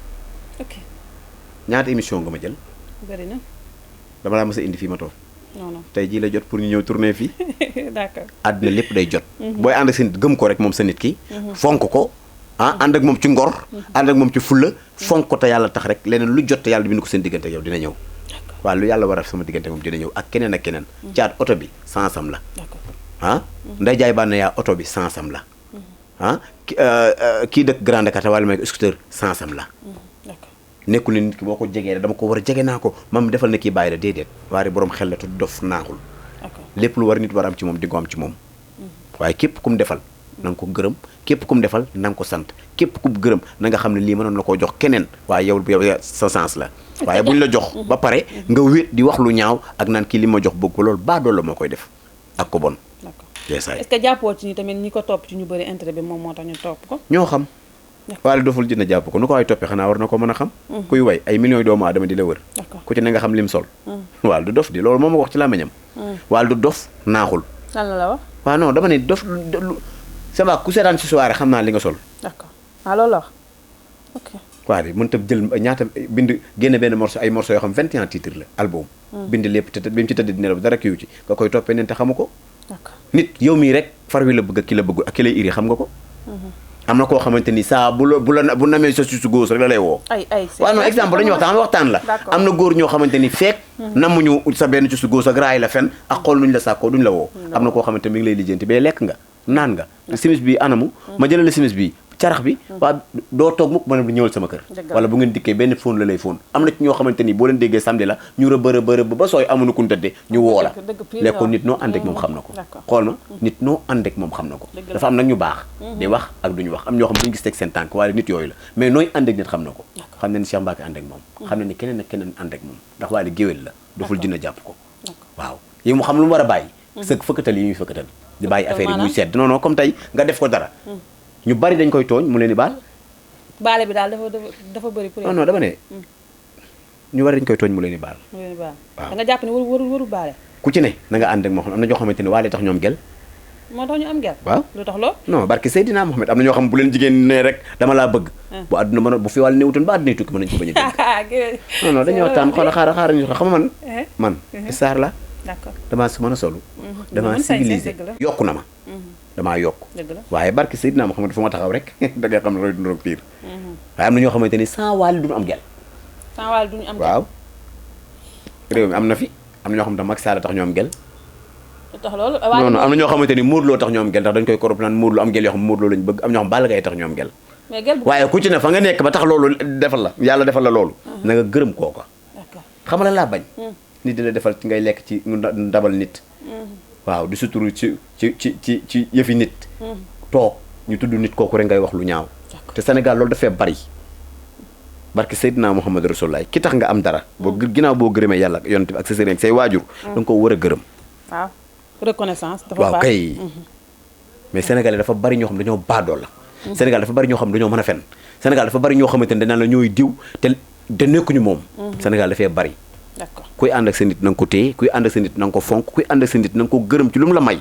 ok. ñaata émission nga ma jël. bëri na. dama laa mës a indi fii ma toog. non tey jii la jot pour ñu ñëw tourner fii. d'accord. àddina lépp day jot. booy ànd ak sa nit gëm ko rek moom sa nit ki. fonk ko ànd ak moom ci ngor. ànd ak moom ci fulla fonk ko te yàlla tax rek leneen lu jot te yàlla bind ko seen diggante ak yow dina ñëw. waaw lu yàlla war a sama diggante moom dina ñëw ak keneen ak keneen. Thiat oto bi sansam la. Ndeye Diaye Bane yaa oto bi sansam la. kii dëkk Grand Dakar te wàllu may scooter sansam la. nekkul ne nit ki boo ko jegee dama ko war a jege naa ko mam defal na kii bàyyi la déedéet waaye borom xel la te dof naaxul lépp lu war nit war am ci moom di ko am ci moom waaye képp kum defal na nga ko gërëm képp kum defal na nga ko sant képp ku gërëm na nga xam ne lii mënoon na koo jox keneen waaye yow sa sens la waaye buñ la jox ba pare nga wét di wax lu ñaaw ak naan kii li ma jox bëgg ko loolu baa dool la moo koy def ak ko bon est-ce que jàppoo ci ni tamit ñi ko topp ci ñu bëri intérêt bi moom moo tax ñu topp ko ñoo xam Wally doful dina jàpp ko nu ko waay toppee xanaa war na ko mën a xam kuy way ay millions yi doomu aadama di la wër ku ci ne nga xam lim sol Wally du dof di loolu moom ma ko wax ci làmmiñam Wally du dof naaxul lan la wax waaw non dama ne dof ça va ku seetaan si soirée xam naa li nga sol d'accord loolu la wax ok Wally mën ta jël ñaata bind génne benn morceau ay morceau yoo xam 21 titres la album bind lépp te bi mu ci tëdd dina la dara kiiwu ci nga koy toppee neen te xamu ko nit yow mii rek far wi la bëgg ak ki la bëgg ak ki lay iri xam nga ko am na koo xamante ni saa bu namee sa su góos rek la lay woo waaw non exemple dañuy waxtaan la am na góor ñoo xamante ni fekk namuñu sa benn ci su góos ak raay la fen ak xool nuñ la sàkkoo duñ la woo am na koo xamante mi ngi lay lijjanti ba lekk nga naan nga simis bi anamu ma jëlale simis bi carax bi waa doo toog mukk ma ne ñëwal sama kër wala bu ngeen dikkee benn fóon la lay fóon am na ci ñoo xamante ni boo leen déggee samedi la ñu rëbërëbërëb ba sooy amuñu kun tëdde ñu woo la lekkoon nit noo ànd ak moom xam na ko xool ma nit noo ànd ak moom xam na ko dafa am nag ñu baax di wax ak duñu wax am ñoo xam duñu gis teg seen tànk waaye nit yooyu la mais nooy ànd ak nit xam na ko xam na ni Cheikh Mbacke ànd ak moom xam na ni keneen ak keneen ànd ak moom ndax Wally géwél la doful dina jàpp ko waaw yi mu xam lu mu war a bàyyi sëg fëkkatal yi muy fëkkatal di bàyyi affaire yi muy sedd non non comme tey nga def ko dara ñu bari dañ koy tooñ mu leen di baal baale bi daal dafa bëri pour non dama ne ñu war dañ koy tooñ mu leen di baal waaw da nga jàpp ne waru baale ku ci ne na nga ànd ak moo xam am na ñoo xamante ne waale tax ñoom gel moo tax ñu am gel waaw lu tax loo non barke Seydina Mohamed am na ñoo xam bu leen jigéen ne rek dama laa bëgg bu àdduna mën bu fi wàll néewutoon ba àdduna tukki mën nañu ko bañ a dégg non dañuy waxtaan xaaral ñu xam man star la d'accord damaa mën a solu damaa civilisé yokku na ma damaa yokk waaye barke Seydina Mohamed fu ma taxaw rek da ngay xam ne roy dundoog piir waaye am na ñoo xamante ni sans waali duñu am gel sans waali duñu am gel waaw réew mi am na fi am na ñoo xam ne Macky Sall tax ñoo am gel tax loolu non am na ñoo xamante ni Modou Lo tax ñoo am gel ndax dañ koy korop naan Modou Lo am gel yoo xam Modou Lo lañu bëgg am ñoo xam Balla Gaye tax ñoo am gel waaye ku ci ne fa nga nekk ba tax loolu defal la yàlla defal la loolu na nga gërëm kooka xam nga laa bañ nit di la defal ngay lekk ci ndabal nit waaw di suturu ci yëfi nit toog ñu tudd nit kooku rek ngay wax lu ñaaw te Sénégal loolu dafay bari barke Seydina Muhammad Rasulullah ki tax nga am dara boo ginnaaw boo gërëmee yàlla yonent bi ak sa sëriñ ak say waajur da nga ko war a gërëm waaw reconnaissance dafa waaw kay mais Sénégalais dafa bari ñoo xam dañoo baadoo la Sénégal dafa bari ñoo xam dañoo mën a fen Sénégal dafa bari ñoo xamante ne dañ naan la ñooy diw te nekkuñu moom Sénégal dafay bari d'accord kuy ànd ak sa nit na nga ko téye kuy ànd ak sa nit na nga ko fonk kuy ànd ak sa nit na nga ko gërëm ci lu mu la may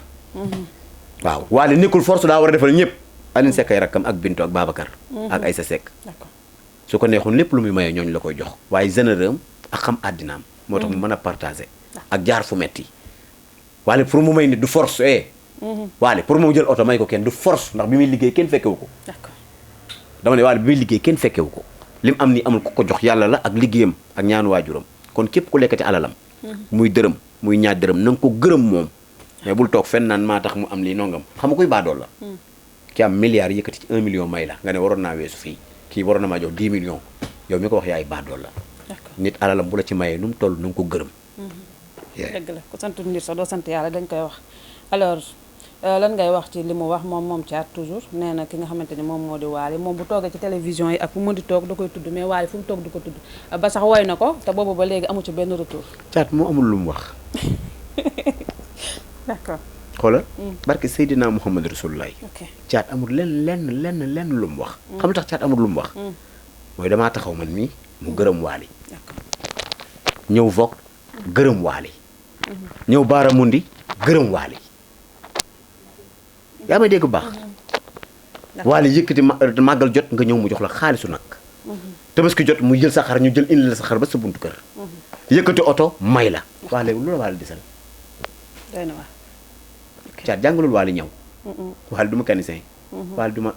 waaw waale nekkul force daa war a defal ñëpp Aline Seck ay rakkam ak Bintu ak Babacar ak Aïssa Seck su ko neexoon lépp lu muy mayee ñooñu la koy jox waaye généreux ak xam àddinaam moo tax mu mën a partager ak jaar fu metti waale pour mu may nit du force waale pour mu jël oto may ko kenn du force ndax bi muy liggéey kenn fekkewu ko dama ne waale bi muy liggéey kenn fekkewu ko lim am ni amul ku ko jox yàlla la ak liggéeyam ak ñaanu waajuram kon képp ku lekkati alalam muy dërëm muy ñaar dërëm na nga ko gërëm moom mais bul toog fenn naan maa tax mu am lii nongam xam nga koy baadool la ki am milliard yëkkati ci 1 million may la nga ne waroon naa weesu fii kii waroon na maa jox 10 millions yow mi ko wax yaay baadool la nit alalam bu la ci mayee nu mu toll na nga ko gërëm dëgg la ku sant nit sax doo sant yàlla dañ koy wax alors lan ngay wax ci li mu wax moom Thiat toujours nee na ki nga xamante ni moom moo di Wally moom bu toogee ci télévision yi ak fu mu di toog da koy tudd mais Wally fu mu toog du ko tudd ba sax woy na ko te boobu ba léegi amu ci benn retour Thiat moo amul lu mu wax d'accord xoolal barke Seydina Muhammad Rasulullah Thiat amul lenn lu mu wax xam nga tax Thiat amul lu mu wax mooy damaa taxaw man mii mu gërëm Wally ñëw Vogue gërëm Wally ñëw Baaramundi gërëm Wally yaa may dégg bu baax Wally yëkkati màggal jot nga ñëw mu jox la xaalisu nag tabaski jot mu jël sa xar ñu jël indi la sa xar ba sa buntu kër yëkkati oto may la waa léegi lu la Wally desal doy na waar Thiat jàngalul Wally ñëw Wally du mécanicien Wally du ma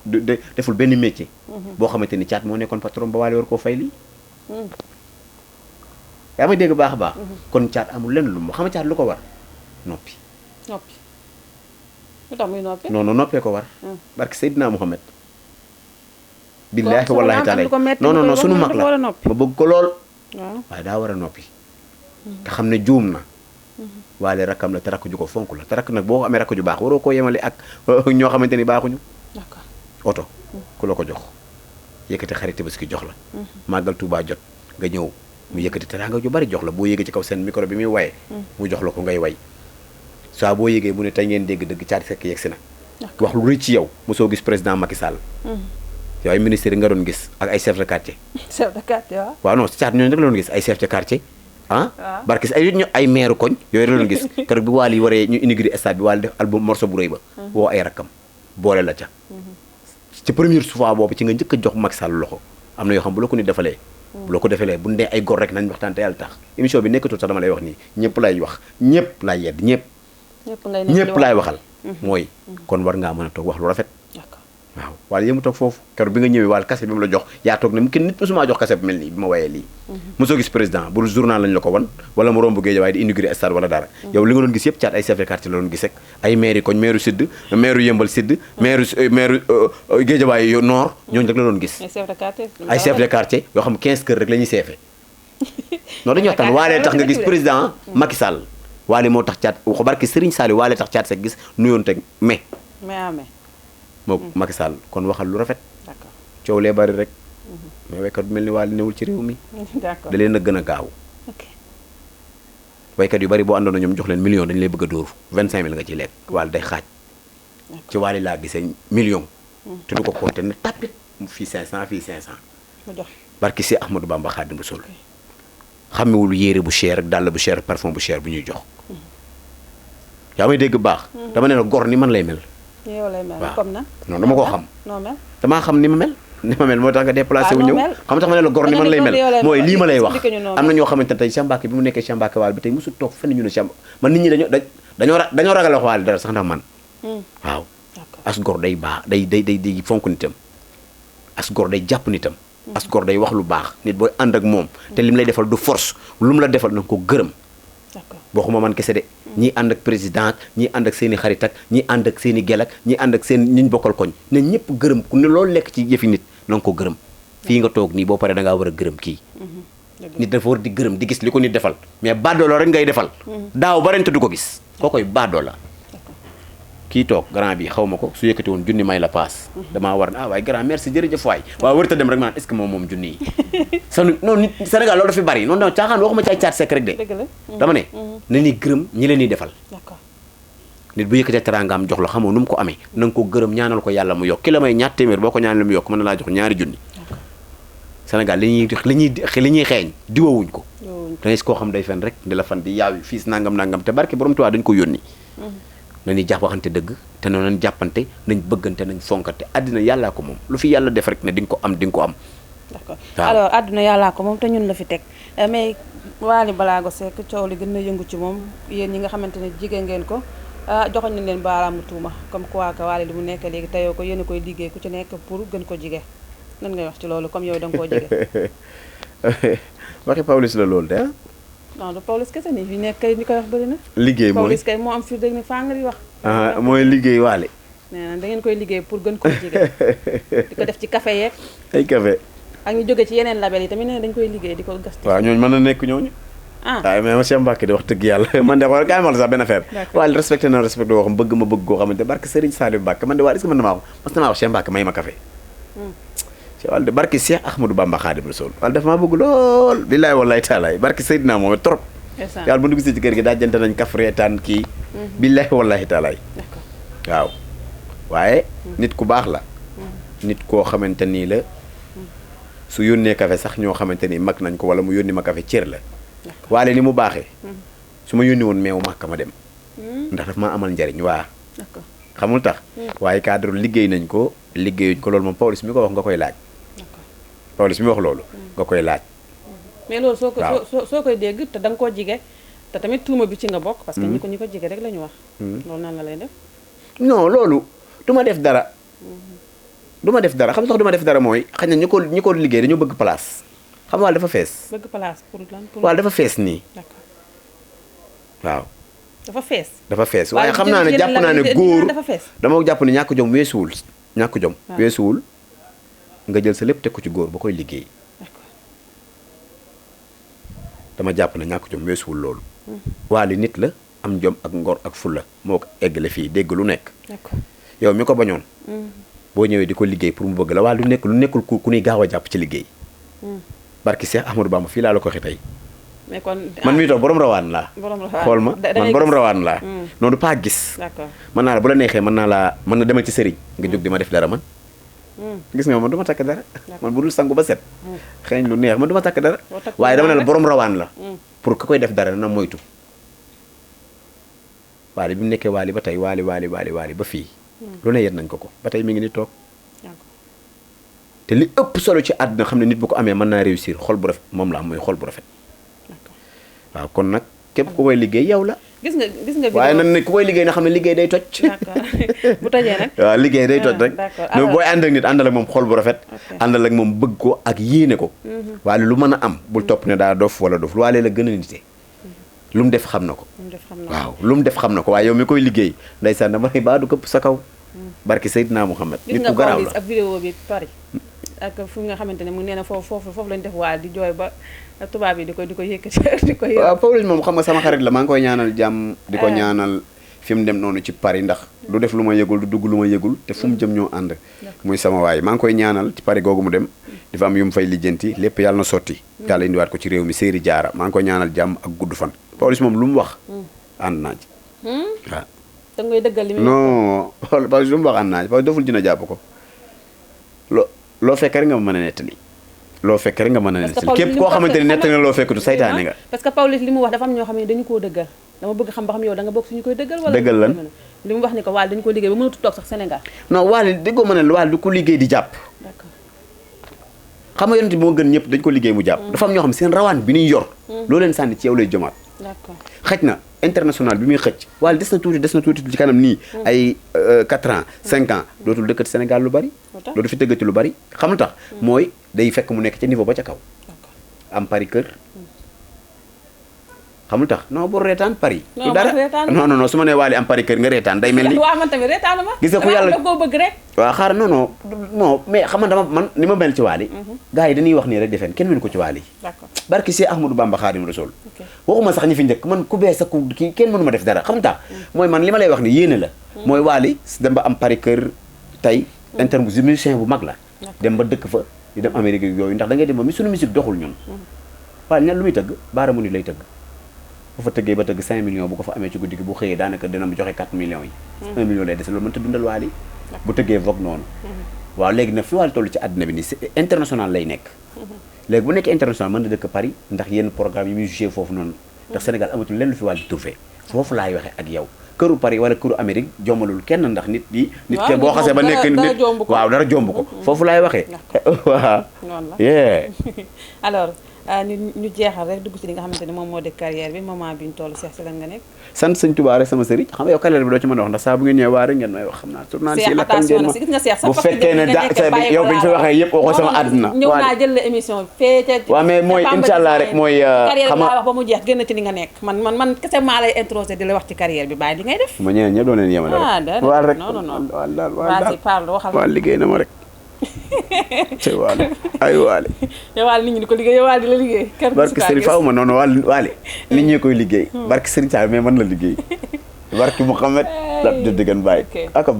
deful benn métier boo xamante ni Thiat moo nekkoon patron ba Wally war koo fay lii yaa may dégg baax a baax kon Thiat amul lenn lu mu xam nga Thiat lu ko war noppi lu tax muy noppi non noppee ko war barke Seydina Muhammad billaahi wallaahi taala non sunu mag la ma bëgg ko lool waaye daa war a noppi te xam ne juum na Wally rakkam la te rakk ju ko fonk la te rakk nag boo amee rakk ju baax waroo koo yemale ak ñoo xamante ni baaxuñu oto ku la ko jox yëkkati xarit Tabaski jox la màggal Tuubaa jot nga ñëw mu yëkkati teraanga ju bari jox la boo yéegee ci kaw seen micro bi muy waye mu jox la ko ngay way saa boo yéegee mu ne tey ngeen dégg dëgg Thiat Seck yegg si na wax lu rëy ci yow mosoo gis président Macky Sall yow ay ministres yi nga doon gis ak ay chef de quartier waaw non Thiat ñooñu rek la doon gis ay chef de quartier barke ay maire koñ yooyu la doon gis keroog bi Wally waree ñu inauguré stade bi Wally def album morceau bu rëy ba woo ay rakkam boole la ca ci première fois boobu ci nga njëkk a jox Macky Sall loxo am na yoo xam bu la ko nit defalee bu la ko defalee bu ndee ay gor rek nañ waxtaan te yàlla tax émission bi nekkatul sax dama lay wax nii ñëpp lay wax ñëpp lay yedd ñëpp laay waxal mooy kon war ngaa mën a toog wax lu rafet waaw Wally yému toog foofu keroog bi nga ñëwee Wally kase bi mu la jox yaa toog ne mu kenn nit mosumaa jox kase bi mel nii bi ma wayee lii mosoo gis président bu journal lañ la ko wan wala mu romb Guédiawaye di inauguré stade wala dara yow li nga doon gis yëpp Thiat ay chef de quartier la doon gis ak ay maire koñ maire Sud maire Yëmbal Sud maire Guédiawaye Nord ñooñu rek la doon gis ay chef de quartier yoo xam 15 kër rek la ñuy seefe non dañuy waxtaan Wally tax nga gis président Macky Sall Wally moo tax Thiat wax barki Serigne Saliou Wally tax Thiat Seck gis nuyoon teg mais moo Macky Sall kon waxal lu rafet coow lee bari rek mais waykat bu mel ni Wally newul ci réew mi da leen a gën a gaaw waykat yu bari boo àndoon ñoom jox leen million dañu lay bëgg a dóor 25000 nga ciy lekk Wally day xaaj ci Wally laa gisee million te du ko compter ne tapit fii 500 fii 500. mu jox barki si Ahmadou Bamba Xaadimu Rasuul xamewul yére bu cher ak dàll bu cher parfum bu cher bu ñuy jox. yaa may dégg baax. dama ne la gor ni man lay mel. yow lay mel waaw comme na. non dama koo xam. noo mel. damaa xam ni ma mel. ni ma mel moo tax nga déplacé wu ñëw. xam tax ma ne la gor ni man lay mel mooy lii ma lay wax. am na ñoo xamante ne tey Cheikh Mbacké bi mu nekkee Cheikh Mbacké Waal bi tey mosul toog fenn ñu ne Cheikh man nit ñi dañoo ragal a wax Waal dara sax ndax man. waaw as gor day baax day fonk nitam as gor day jàpp nitam. as gor day wax lu baax nit booy ànd ak moom te lim lay defal du force lu mu la defal na nga ko gërëm. waxuma man kese de ñii ànd ak président ñii ànd ak seen i xarit ak ñii ànd ak seen i gel ak ñii ànd ak seen ñiñ bokkal koñ ne ñëpp gërëm ku ne loolu lekk ci jëfi nit na nga ko gërëm fii nga toog nii boo paree da ngaa war a gërëm kii nit dafa war di gërëm di gis li ko nit defal mais baadoolo rek ngay defal daaw ba ren te du ko gis koo koy baadoola kii toog grand bi xaw ma ko su yëkkati woon junni may la paas damaa war na waaye grand merci jërëjëf waay waaw wërta dem rek ma naan est-ce que moom junni yi non nit Sénégal loolu dafa bari noonu dama caaxaan waxuma ci ay caat sekk rek de dama ne na ni gërëm ñi leen di defal nit bu yëkkatee teraangaam jox la xamoo nu mu ko amee na nga ko gërëm ñaanal ko yàlla mu yokk ki la may ñaar téeméer boo ko ñaanal mu yokk mën na laa jox ñaari junni Sénégal li ñuy xeeñ diwawuñ ko da ngay koo xam day fen rek di la fan di yaaw fiis nangam te barke borom Tuubaa dañ ko yónni nañuy jàpp waxante dëgg te noonu nañ jàppante nañ bëggante nañ fonkante àddina yàllaa ko moom lu fi yàlla def rek ne di nga ko am di nga ko am. d'accord alors àdduna yàllaa ko moom te ñun la fi teg mais Wally Ballago Seck coow li gën na yëngu ci moom yéen ñi nga xamante ne jigéen ngeen ko joxoñ nañ leen baaraamu tuuma comme quoi que Wally li mu nekk léegi teyoo ko yéen a koy liggéey ku ci nekk pour gën ko jige nan ngay wax ci loolu comme yow da nga koo jige. waxi Pawlish la loolu de ah. non du Pawlish kese nii fi nekk kay ni koy wax bëri na. liggéey mooy Pawlish kay moo am fi dégg ni faa nga di wax. mooy liggéey Wally. nee na da ngeen koy liggéey pour gën koo jige di ko def ci café yeeg. ay café. ak ñu jóge ci yeneen label yi tamit nee na dañ koy liggéey di ko gas. waaw ñooñu mën na nekk ñooñu. waaw mais ma Cheikh Mbacké di wax dëgg yàlla man de xool kaay ma la sax benn affaire. Wally respecté na respecté woo xam bëgg ma bëgg koo xamante barke Serigne Saliou Mbacké man de Wally est-ce que man damaa wax Cheikh Mbacké may ma café Wally de barke Cheikh Ahmadou Bamba Khadim Rasoul Wally dafa maa bëgg lool billaay wallaay taalaay barke Seydina moom trop yàlla bu ñu gisee ci kër gi daa jënte nañ kaf reetaan kii billaay wallaay taalaay waaw waaye nit ku baax la nit koo xamante nii la su yónnee café sax ñoo xamante ni mag nañ ko wala mu yónni ma café cër la Wally ni mu baaxee su ma yónni woon meew màkk ma dem ndax daf maa amal njariñ waa xamul tax waaye cadre liggéey nañ ko liggéeyuñ ko loolu moom Pawlish mi ko wax nga koy laaj Pawlish mi wax loolu nga koy laaj mais loolu soo koy dégg te da nga koo jige te tamit tuuma bi ci nga bokk parce que ñi ko jige rek la ñu wax loolu nan la lay def non loolu du ma def dara xam sax du ma def dara mooy xëy na ñi ko liggéey dañoo bëgg place xam Wally dafa fees bëgg place pour lan Wally dafa fees nii waaw dafa fees waaye xam naa ne jàpp naa ne góor dama jàpp ne ñàkk jom weesuwul nga jël sa lépp teg ko ci góor ba koy liggéey dama jàpp ne ñàkk jom weesuwul loolu Wally nit la am jom ak ngor ak fulla moo ko eggale fii dégg lu nekk yow mi ko bañoon boo ñëwee di ko liggéey pour mu bëgg la waa lu nekkul ku ñuy gaaw a jàpp ci liggéey barki Cheikh Ahmadou Bamba fii laa la ko waxee tey mais kon man mii toog borom rawaan laa xool ma man borom rawaan laa noonu pas gis mën naa la bu la neexee mën na demal ci sëriñ nga jóg di ma def dara man gis nga man du ma takk dara man bu dul sangu ba set xëy lu neex man du ma takk dara waaye dama ne la borom rawaan la pour ka koy def dara na moytu Wally bi mu nekkee Wally ba tey Wally ba fii lu ne yet nañ ko ba tey mi ngi ni toog te li ëpp solo ci àdduna xam ne nit bu ko amee mën naa réussir xol bu rafet moom la am mooy xol bu rafet waaw kon nag képp ku koy liggéey yow la gis nga waaye nag ne ku koy liggéey na xam ne liggéey day toj bu tojee nag waaw liggéey day toj rek mais booy ànd ak nit àndal ak moom xol bu rafet àndal ak moom bëgg ko ak yéene ko Wally lu mën a am bul topp ne daa dof wala dof Wally la gën a nite lu mu def xam na ko waaw lu mu def xam na ko waaye yow mi koy liggéey ndeysaan dama ne baa du këpp sa kaw barki Seydina Muhammad nit ku garaaw la ak vidéo bi Paris ak fu nga xamante ne mu nee na foofu lañu def Wally di jooy ba tubaab yi di ko yëkkati di ko waaw Pawlish moom xam nga sama xarit la maa ngi koy ñaanal jàmm di ko ñaanal fi mu dem noonu ci Paris ndax du def lu ma yëgul du dugg lu ma yëgul te fu mu jëm ñoo ànd muy sama waay maa ngi koy ñaanal ci Paris googu mu dem dafa am yu mu fay lijjanti lépp yàlla na sotti yàlla indiwaat ko ci réew mi Séeri Jaara maa ngi koy ñaanal jàmm ak gudd fan Pawlish moom lu mu wax ànd naa ci waaw da ngay dëggal li non Pawlish lu mu wax ànd naa ci Pawlish doful dina jàpp ko loo fekk rek nga mën a nettali loo fekk rek nga mën a nettali képp koo xamante ni nettali na loo fekk du saytaane nga parce que Pawlish li mu wax dafa am ñoo xam ne dañu koo dëggal dama bëgg xam ba xam yow da nga bokk suñu koy dëggal wala dëggal lan li mu wax ni ko Wally dañu ko liggéey ba mënatu toog sax Sénégal non Wally déggoo ma ne Wally du ko liggéey di jàpp d'accord xam nga yonent moo gën ñëpp dañ ko liggéey mu jàpp dafa am ñoo xam seen rawaan bi ñuy yor loo leen sànni ci yow lay jëmaat d'accord xëj na international bi muy xëcc Wally des na tuuti ci kanam nii ay 4 ans 5 ans dootul dëkkati Sénégal lu bari dootu fi tëggati lu bari xam lu tax mooy day fekk mu nekk ca niveau ba ca kaw am pari kër xam lu tax non bu reetaan pari du dara non su ma nee Wally am pari kër nga reetaan day mel ni waaw man tamit reetaan ma gis nga ko yàlla koo bëgg rek waaw xaar non mais xam nga dama man ni ma mel ci Wally gars yi dañuy wax nii rek defeen kenn mënu ko ci Wally d'accord barki si Ahmadou Bamba Xaadimu Rasuul waxuma sax ñi fi njëkk man ku bees sa ku kii kenn mënu ma def dara xam nga mooy man li ma lay wax ni yéene la mooy Wally dem ba am pari kër tey interne bu musicien bu mag la dem ba dëkk fa di dem Amérique yooyu ndax da ngay dem ba mi suñu musique doxul ñun Wally ñan lu muy tëgg baaramu ni lay tëgg bu fa tëggee ba tëgg 5 millions bu ko fa amee ci guddi gi bu xëyee daanaka dina mu joxe 4 millions yi 1 million lay dese loolu mënta dundal Wally bu tëggee Vogue noonu waaw léegi nag fi Wally toll ci àddina bi nii c'est international lay nekk léegi bu nekkee international mën na dëkk Paris ndax yenn programme yi muy joué foofu noonu ndax Sénégal amatul lenn lu fi Wally trouvé foofu laay waxee ak yow këru Paris wala këru Amérique jommalul kenn ndax nit ke boo xasee ba nekk nit waaw dara jomb ko foofu laay waxee waaw alors ñu jeexal rek dugg ci li nga xamante ne moom moo di carrière bi moment bi ñu toll Cheikh si lan nga nekk sant sëñ Touba rek sama sëriñ xam nga yow carrière bi doo ci mën a wax ndax saa bu ngeen ñëwee waa rek ngeen may wax xam naa tournant si la gis nga Cheikh bu fekkee ne yow bi ñu fi waxee yëpp waxoo sama àdduna ñëw naa jël la émission fee ca waaw mais mooy inshallah rek mooy carrière bi laa wax ba mu jeex génn ci li nga nekk man kese maa lay introsé di la wax ci carrière bi bàyyi li ngay def ma ñeneen ñëpp doo leen yema dara waal rek non waal parle waxal waal liggéey na ma rek ci Wally ay Wally yow Wally nit ñi di ko liggéey yow Wally di la liggéey barki Serigne faaw ma noonu Wally nit ñi koy liggéey barki Serigne Sall mais man la liggéey barki Mouhamed la dëggan bàyyi aka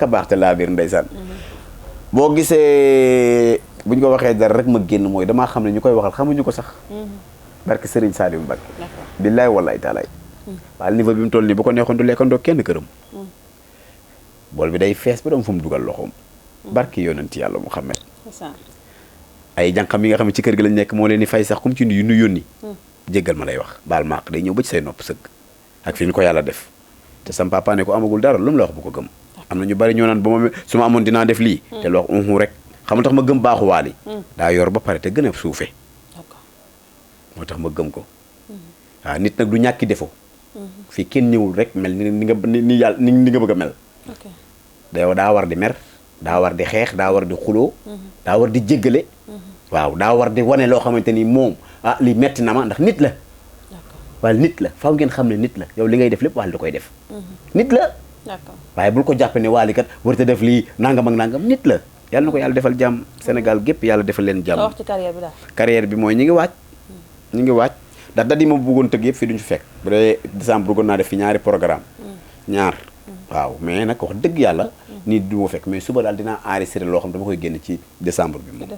baax te laa biir ndeysaan boo gisee buñ ko waxee dara rek ma génn mooy damaa xam ne ñu koy waxal xamuñu ko sax barki Serigne Saliou Mbacké billaay wallaay taalaay Wally niveau bi mu toll nii bu ko neexoon du lekkandoo kenn këram bool bi day fees ba doom fu mu dugal loxoom barki yonent yàlla Muhammad ay jànqam yi nga xam ne ci kër gi lañ nekk moo leen di fay sax comme ci nu yónni jéggal ma lay wax baal maaq day ñëw ba ci say nopp sëgg ak fi ñu ko yàlla def te sam papa ne ko amagul dara lu mu la wax bu ko gëm am na ñu bari ñoo naan ba ma su ma amoon dinaa def lii te lu wax rek xam nga tax ma gëm baaxu Wally daa yor ba pare te gën a suufe moo tax ma gëm ko waaw nit nag du ñàkki defo fii kenn ñëwul rek mel ni yàlla ni nga bëgg a mel daa war di mer daa war di xeex daa war di xuloo daa war di jéggale waaw daa war di wane loo xamante ni moom li metti na ma ndax nit la waaye nit la faaw ngeen xam ne nit la yow li ngay def lépp Wally da koy def nit la waaye bul ko jàppe ne Wally kat war ta def lii nangam ak nangam nit la yàlla na ko yàlla defal jàmm Sénégal gépp yàlla defal leen jàmm wax ci carrière bi daal carrière bi mooy ñi ngi waaj ndax dat yi ma bëggoon tëgg yëpp fii duñu fekk bu dee décembre bëggoon naa def fi ñaari programme ñaar waaw mais nag wax dëgg yàlla nii du ma fekk mais suba daal dinaa enregistré loo xam dama koy génn ci décembre bi moom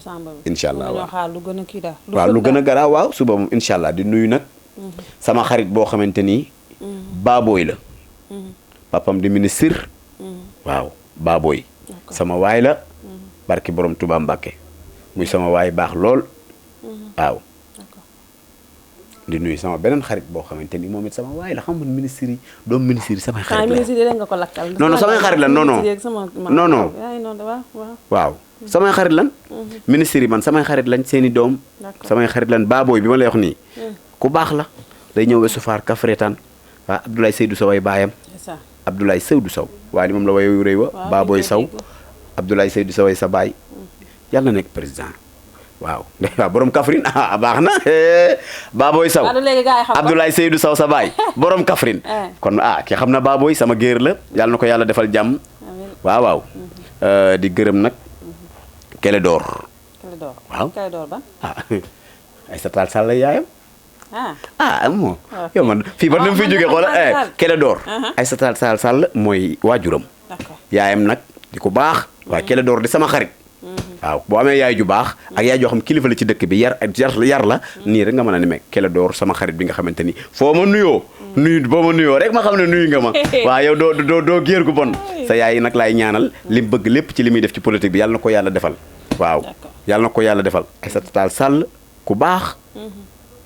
incha allah waaw lu gën a kii daal waaw lu gën a garaaw waaw suba moom incha allah di nuyu nag sama xarit boo xamante ni baabooy la papam di ministre waaw baabooy sama waay la barki borom Touba Mbacké muy sama waay baax lool waaw di nuyu sama beneen xarit boo xamante ni moom it sama waay la xam nga ministre yi doom ministre yi samay xarit la ministre yi nga ko lakkal non samay xarit lan non waaw samay xarit lan ministre yi man samay xarit lañ seeni doom samay xarit lan baabooy bi ma lay wax nii ku baax la day ñëw Ouest Foire Kafretan waaw Abdoulaye Seydou Sow ay baayam Abdoulaye Seydou Sow waaye moom la wayu réy wa baabooy Sow Abdoulaye Seydou Sow ay sa baay yàlla na nekk président waaw borom Kaffrine baax na Baboy Sow Abdoulaye Seydou Sow sa baay borom Kaffrine kon ki xam na Baboy sama géer la yàlla na ko yàlla defal jàmm waaw di gërëm nag Kélédor waaw ay sa taal sàll yaayam moo yow man fii ba na fi jógee xoola Kélédor ay sa taal sàll mooy waajuram yaayam nag di ko baax waaw Kélédor di sama xarit waaw boo amee yaay ju baax ak yaay joo xam kilifa la ci dëkk bi yar la nii rek nga mën a nemee Kélédor sama xarit bi nga xamante ni foo ma nuyoo boo ma nuyoo rek ma xam ne nuyu nga ma waaw yow doo géer gu bon sa yaay nag laay ñaanal li mu bëgg lépp ci li muy def ci politique bi yàlla na ko yàlla defal waaw yàlla na ko yàlla defal Aïssata Tall Sall ku baax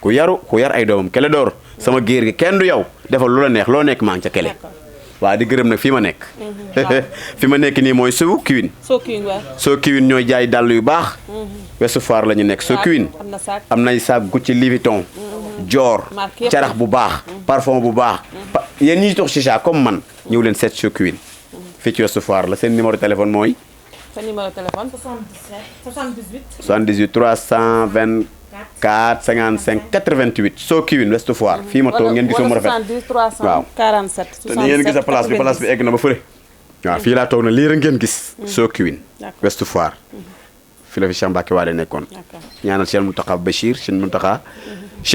ku yaru ku yar ay doomam kele door sama géer gi kenn du yow defal lu la neex loo nekk maa ngi ca kele waaw di gërëm nag fii ma nekk fi ma nekk nii mooy Sow Kiwin Sow Kiwin ñooy jaay dàll yu baax Ouest Foire la ñu nekk Sow Kiwin am nay sac Gucci Louis Vuitton Dior carax bu baax parfum bu baax yéen ñi tox chicha comme man ñëw leen seet Sow Kiwin fii ci Ouest Foire la seen numéro téléphone mooy sa numéro téléphone 78 324 55 88 Sow Kiwin Ouest Foire fii ma toog ngeen gisoo mu rafet 70 347 te ni ngeen gis place bi egg na ba fële waaw fii laa toog na lii rek ngeen gis Sow Kiwin Ouest Foire fi la fi Cheikh Mbacké Wade nekkoon ñaanal Cheikh Mountakha Bachir Cheikh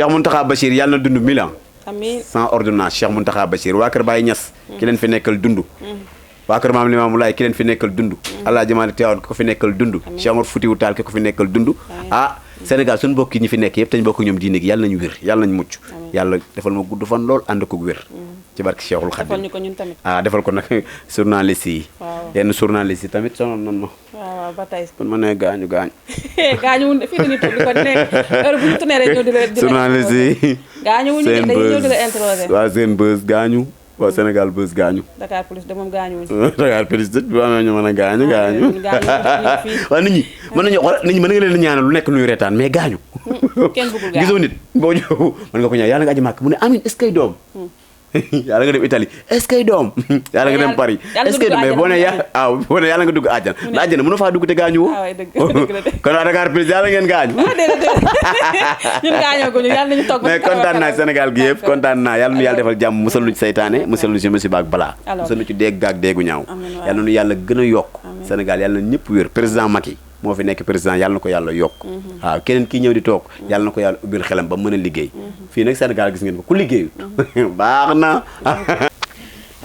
Mountakha Bachir yàlla na dund 1000 ans amiin sans ordonnance Cheikh Mountakha Bachir waa kër Baye Niass ki leen fi nekkal dund waa kër Maam Limaamu Laay ki leen fi nekkal dund Alaaji Maalik Tiwaawan ki ko fi nekkal dund Cheikh Omar Foutiyou Tall ki ko fi nekkal dund Sénégal suñu mbokk yi ñi fi nekk yëpp te ñu bokk ñoom diine gi yàlla nañu wér yàlla nañu mucc yàlla defal ma gudd fan lool ànd ko wér ci barke Cheikhul Khadim defal ko nag journaliste yi yenn journaliste yi tamit sonoon nan ma waaw ba tey kon ma ne gaañu fii la ñu toog di ko nekk heure bu ñu tourné rek ñëw di la journaliste yi gaañu wuñu dañuy ñëw di la interroger waaw seen buzz gaañu waaw Sénégal buzz gaañu Dakar Plus de moom gaañu wuñu Dakar Plus de bu amee ñu mën a gaañu waaw nit ñi mën nañu xoolal nit ñi mën nga leen ñaanal lu nekk nuy reetaan mais gaañu kenn bëggul gaañu gisoo nit boo ñëw mën nga ko ñaan yàlla nga aji màkk mu ne amin est-ce que doom yàlla nga dem Italie est-ce que doom yàlla nga dem Paris est-ce que mais boo ne yàlla nga dugg àjjana la àjjana mënu faa dugg te gaañu woo kon waa Dakar Plus yàlla ngeen gaañu ñun gaañoo ko ñu yàlla nañu toog mais kontaan naa Sénégal gi yëpp kontaan naa yàlla nu yàlla defal jàmm musal nu ci saytaane musal nu ci musiba ak balaa musal nu ci dégg gaag déggu ñaaw yàlla nu yàlla gën a yokk Sénégal yàlla na ñëpp wér président Macky moo fi nekk président yàlla na ko yàlla yokk waaw keneen kii ñëw di toog yàlla na ko yàlla ubbil xelam ba mën a liggéey fii nag Sénégal gis ngeen ko ku liggéeyut baax na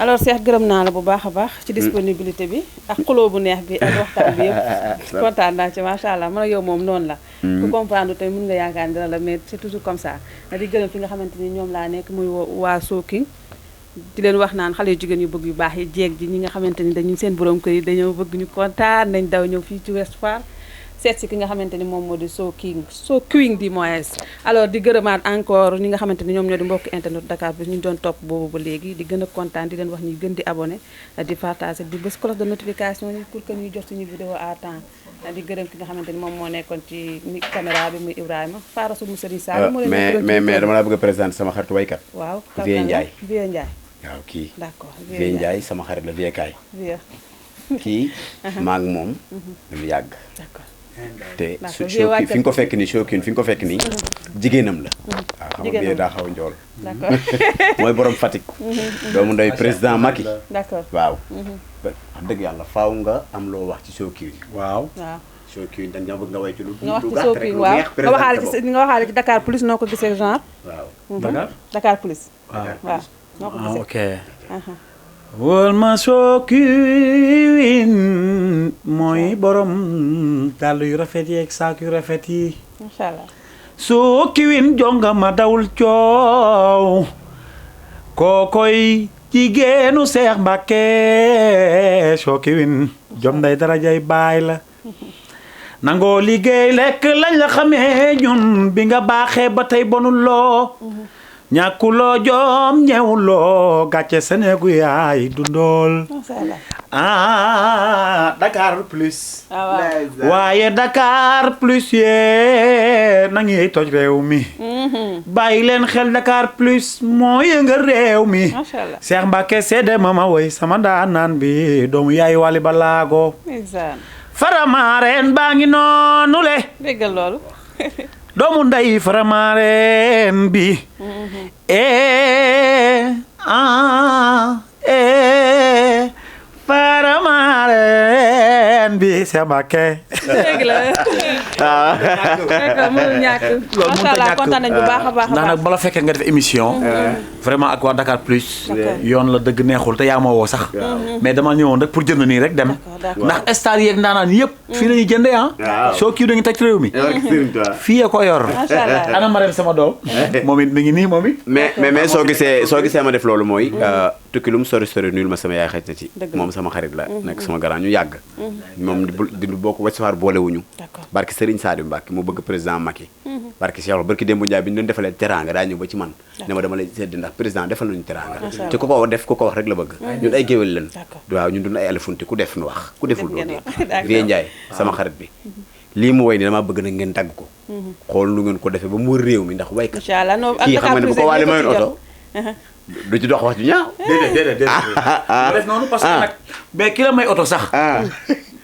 alors Cheikh gërëm naa la bu baax a baax ci disponibilité bi ak xuloo bu neex bi ak waxtaan bi yëpp kontaan naa ci macha allah man ak yow moom noonu la ku comprendre tey mën nga yaakaar ni dina la mais c'est toujours comme ça na di gërëm fi nga xamante ni ñoom laa nekk muy waa Sow King di leen wax naan xale yu jigéen yu bëgg yu baax yi jeeg ji ñi nga xamante ni dañu seen borom kër yi dañoo bëgg ñu kontaan nañ daw ñëw fii ci Ouest Foire seet si ki nga xamante ni moom moo di Sow Kiwin di moins alors di gërëmaat encore ñi nga xamante ni ñoom ñoo di mbokk internet Dakar bi ñu doon topp boobu ba léegi di gën a kontaan di leen wax ñuy gën di abonné di partager di bës cloche de notification yi pour que ñuy jot suñu vidéo à temps di gërëm ki nga xamante ni moom moo nekkoon ci caméra bi muy Ibrahima Faara su Serigne Sall mais dama la bëgg a présenter sama xaritu waykat waaw Vieux Ndiaye waaw kii d'accord Vieux Ndiaye sama xarit la Vieux Kaay kii maag moom dañu yàgg te fi nga ko fekk nii Sow Kiwin fi nga ko fekk nii jigéenam la waaw xam nga Vieux daa xaw a njool mooy borom Fatick doomu ndoy président Macky d'accord waaw wax dëgg yàlla faaw nga am loo wax ci Sow Kiwin waaw Sow Kiwin dañ bëgg nga way ci lu gàtt rek lu neex nga waxaale ci Dakar Plus noo ko gisee genre waaw Dakar Plus waaw noo ko gisee ok wol ma Sow Kiwin mooy borom dàll yu rafet yi ak saak yu rafet yi macha allah Sow Kiwin jonga ma dawul coow kookoy jigéenu Seex Mbàkke Sow Kiwin jom nday darajay baay la nangoo liggéey lekk lañ la xamee ñun bi nga baaxee ba tey bonuloo ñàkkuloo jom ñewuloo gàcce Sénégu yaay dundool Dakar Plus waaye Dakar Plus yee na ngi toj réew mi bàyyi leen xel Dakar Plus moo yëngal réew mi Cheikh Mbacke seede mama woy sama ndaanaan bi doomu yaay Wally Ballago Faramareen baa ngi noonu le déggal loolu doomu nday Faramareen bi Faramareen bi Cheikh Mbacke dégg la mënul ñàkk loolu mënut a ñàkk kontaan nañ bu baax a baax ndax nag bala fekkee nga def émission vraiment ak waa Dakar Plus yoon la dëgg neexul te yaa ma woo sax mais dama ñëwoon rek pour jënd nii rek dem ndax star yeeg ndaanaan yëpp fii la ñuy jëndee Sow Kiwin dañuy teg réew mi fii ko yor ana Marème sama doom moom it mi ngi nii moom it mais soo gisee ma def loolu mooy tukki lu mu sori sori nuyul ma sama yaay xaj na ci moom sama xarit la nekk sama grand ñu yàgg moom di boo ko Ouest Foire boolewuñu d'accord barki Serigne Saliou Mbacke mu bëgg président Macky barki Cheikh barki Demba Ndiaye bi ñu doon defalee teranga daa ñëw ba ci man ne ma dama lay sedd ndax président defal nañu teranga te ku ko def ku ko wax rek la bëgg ñun ay géwél lañ waaw ñun dun ay elefunti ku def nu wax ku deful doo Vieux Ndiaye sama xarit bi lii mu way ni dama bëgg na ngeen dagg ko xool nu ngeen ko defee ba mu réew mi ndax waykat kii xam nga ne bu ko waale mayoon oto du ci dox wax ju ñaaw déedéet def noonu parce que nag mais ki la may oto sax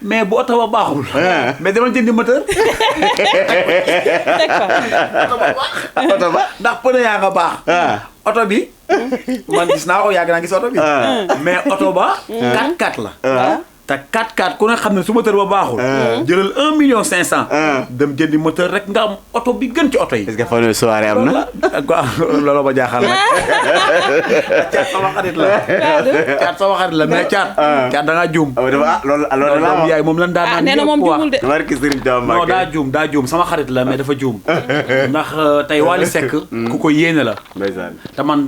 mais bu oto ba baaxul mais dama jëndi moteur oto ba ndax pneu yaa nga baax oto bi man gis naa ko yàgg naa gis oto bi mais oto ba 4x4 la te 4x4 ku ne xam ne su moteur ba baaxul jëlal 1,5 million dem jëndi moteur rek nga am oto bi gën ci oto yi. est-ce que fan soirée am na quoi looloo ba jaaxal nag caat sama xarit la mais caat da ngaa juum loolu yaay moom lan daa naan nee na moom juumul de barki Serigne Touba non daa juum sama xarit la mais dafa juum ndax tey Wally Seck ku ko yéene la te man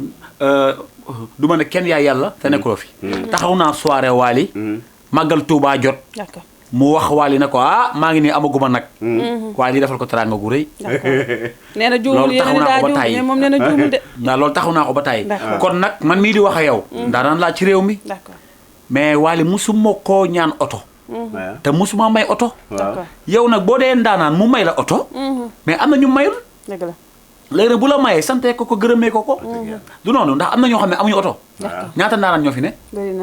du ma ne kenn yaay yàlla te nekkuloo fi taxaw naa soirée Wally màggal Touba jot mu wax Wally ne ko maa ngi nii amaguma nag Wally defal ko teraanga gu rëy nee na juumul yéen daa juum mais moom nee na juumul de waaw loolu taxaw naa ko ba tey kon nag man mii di wax ak yow ndaanaan laa ci réew mi mais Wally musuma koo ñaan oto te musuma may oto yow nag boo dee ndaanaan mu may la oto mais am na ñu mayul dëgg la léegi nag bu la mayee sante ko gërëmee ko du noonu ndax am na ñoo xam ne amuñu oto ñaata ndaanaan ñoo fi ne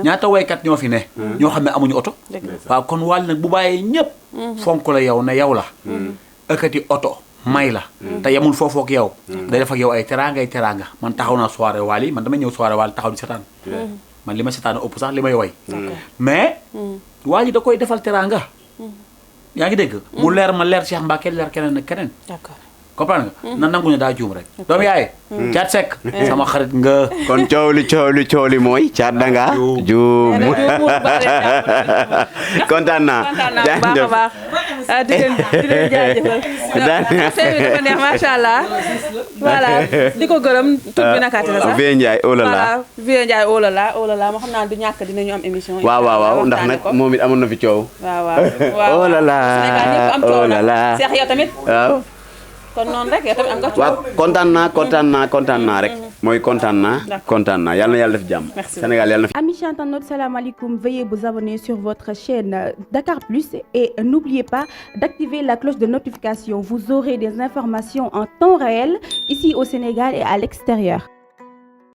ñaata waykat ñoo fi ne ñoo xam ne amuñu oto waaw kon Wally nag bu bàyyee ñëpp fonk la yow ne yow la ëkkati oto may la te yemul foofu ak yow day def ak yow ay teraanga man taxaw naa soirée Wally man dama ñëw soirée Wally taxaw di setaan man li ma setaan ëpp sax li may way mais Wally da koy defal teraanga yaa ngi dégg mu leer ma leer Cheikh Mbacke leer keneen ak keneen comprendre nga na nangu ne daa juum rek doomu yaay Thiat Seck sama xarit nga kon coow li mooy Thiat danga juum kontaan naa baax a baax di leen jaajëfal dafa neex macha allah voilà di ko gërëm tur bi nakaati la sax Vieux Ndiaye oh là là Vieux Ndiaye oh là là ma xam naa du ñàkk dinañu am émission waaw ndax nag moom it amoon na fi coow waaw oh là là oh là là Cheikh yow tamit waaw kon noonu rek yow tamit am nga waaw kontaan naa rek mooy kontaan naa yàlla na yàlla def jàmm Sénégal yàlla na fi Amis internautes, salam alaikum. Veuillez vous abonner sur votre chaîne Dakar Plus et n'oubliez pas d'activer la cloche de notification. Vous aurez des informations en temps réel ici au Sénégal et à l'extérieur.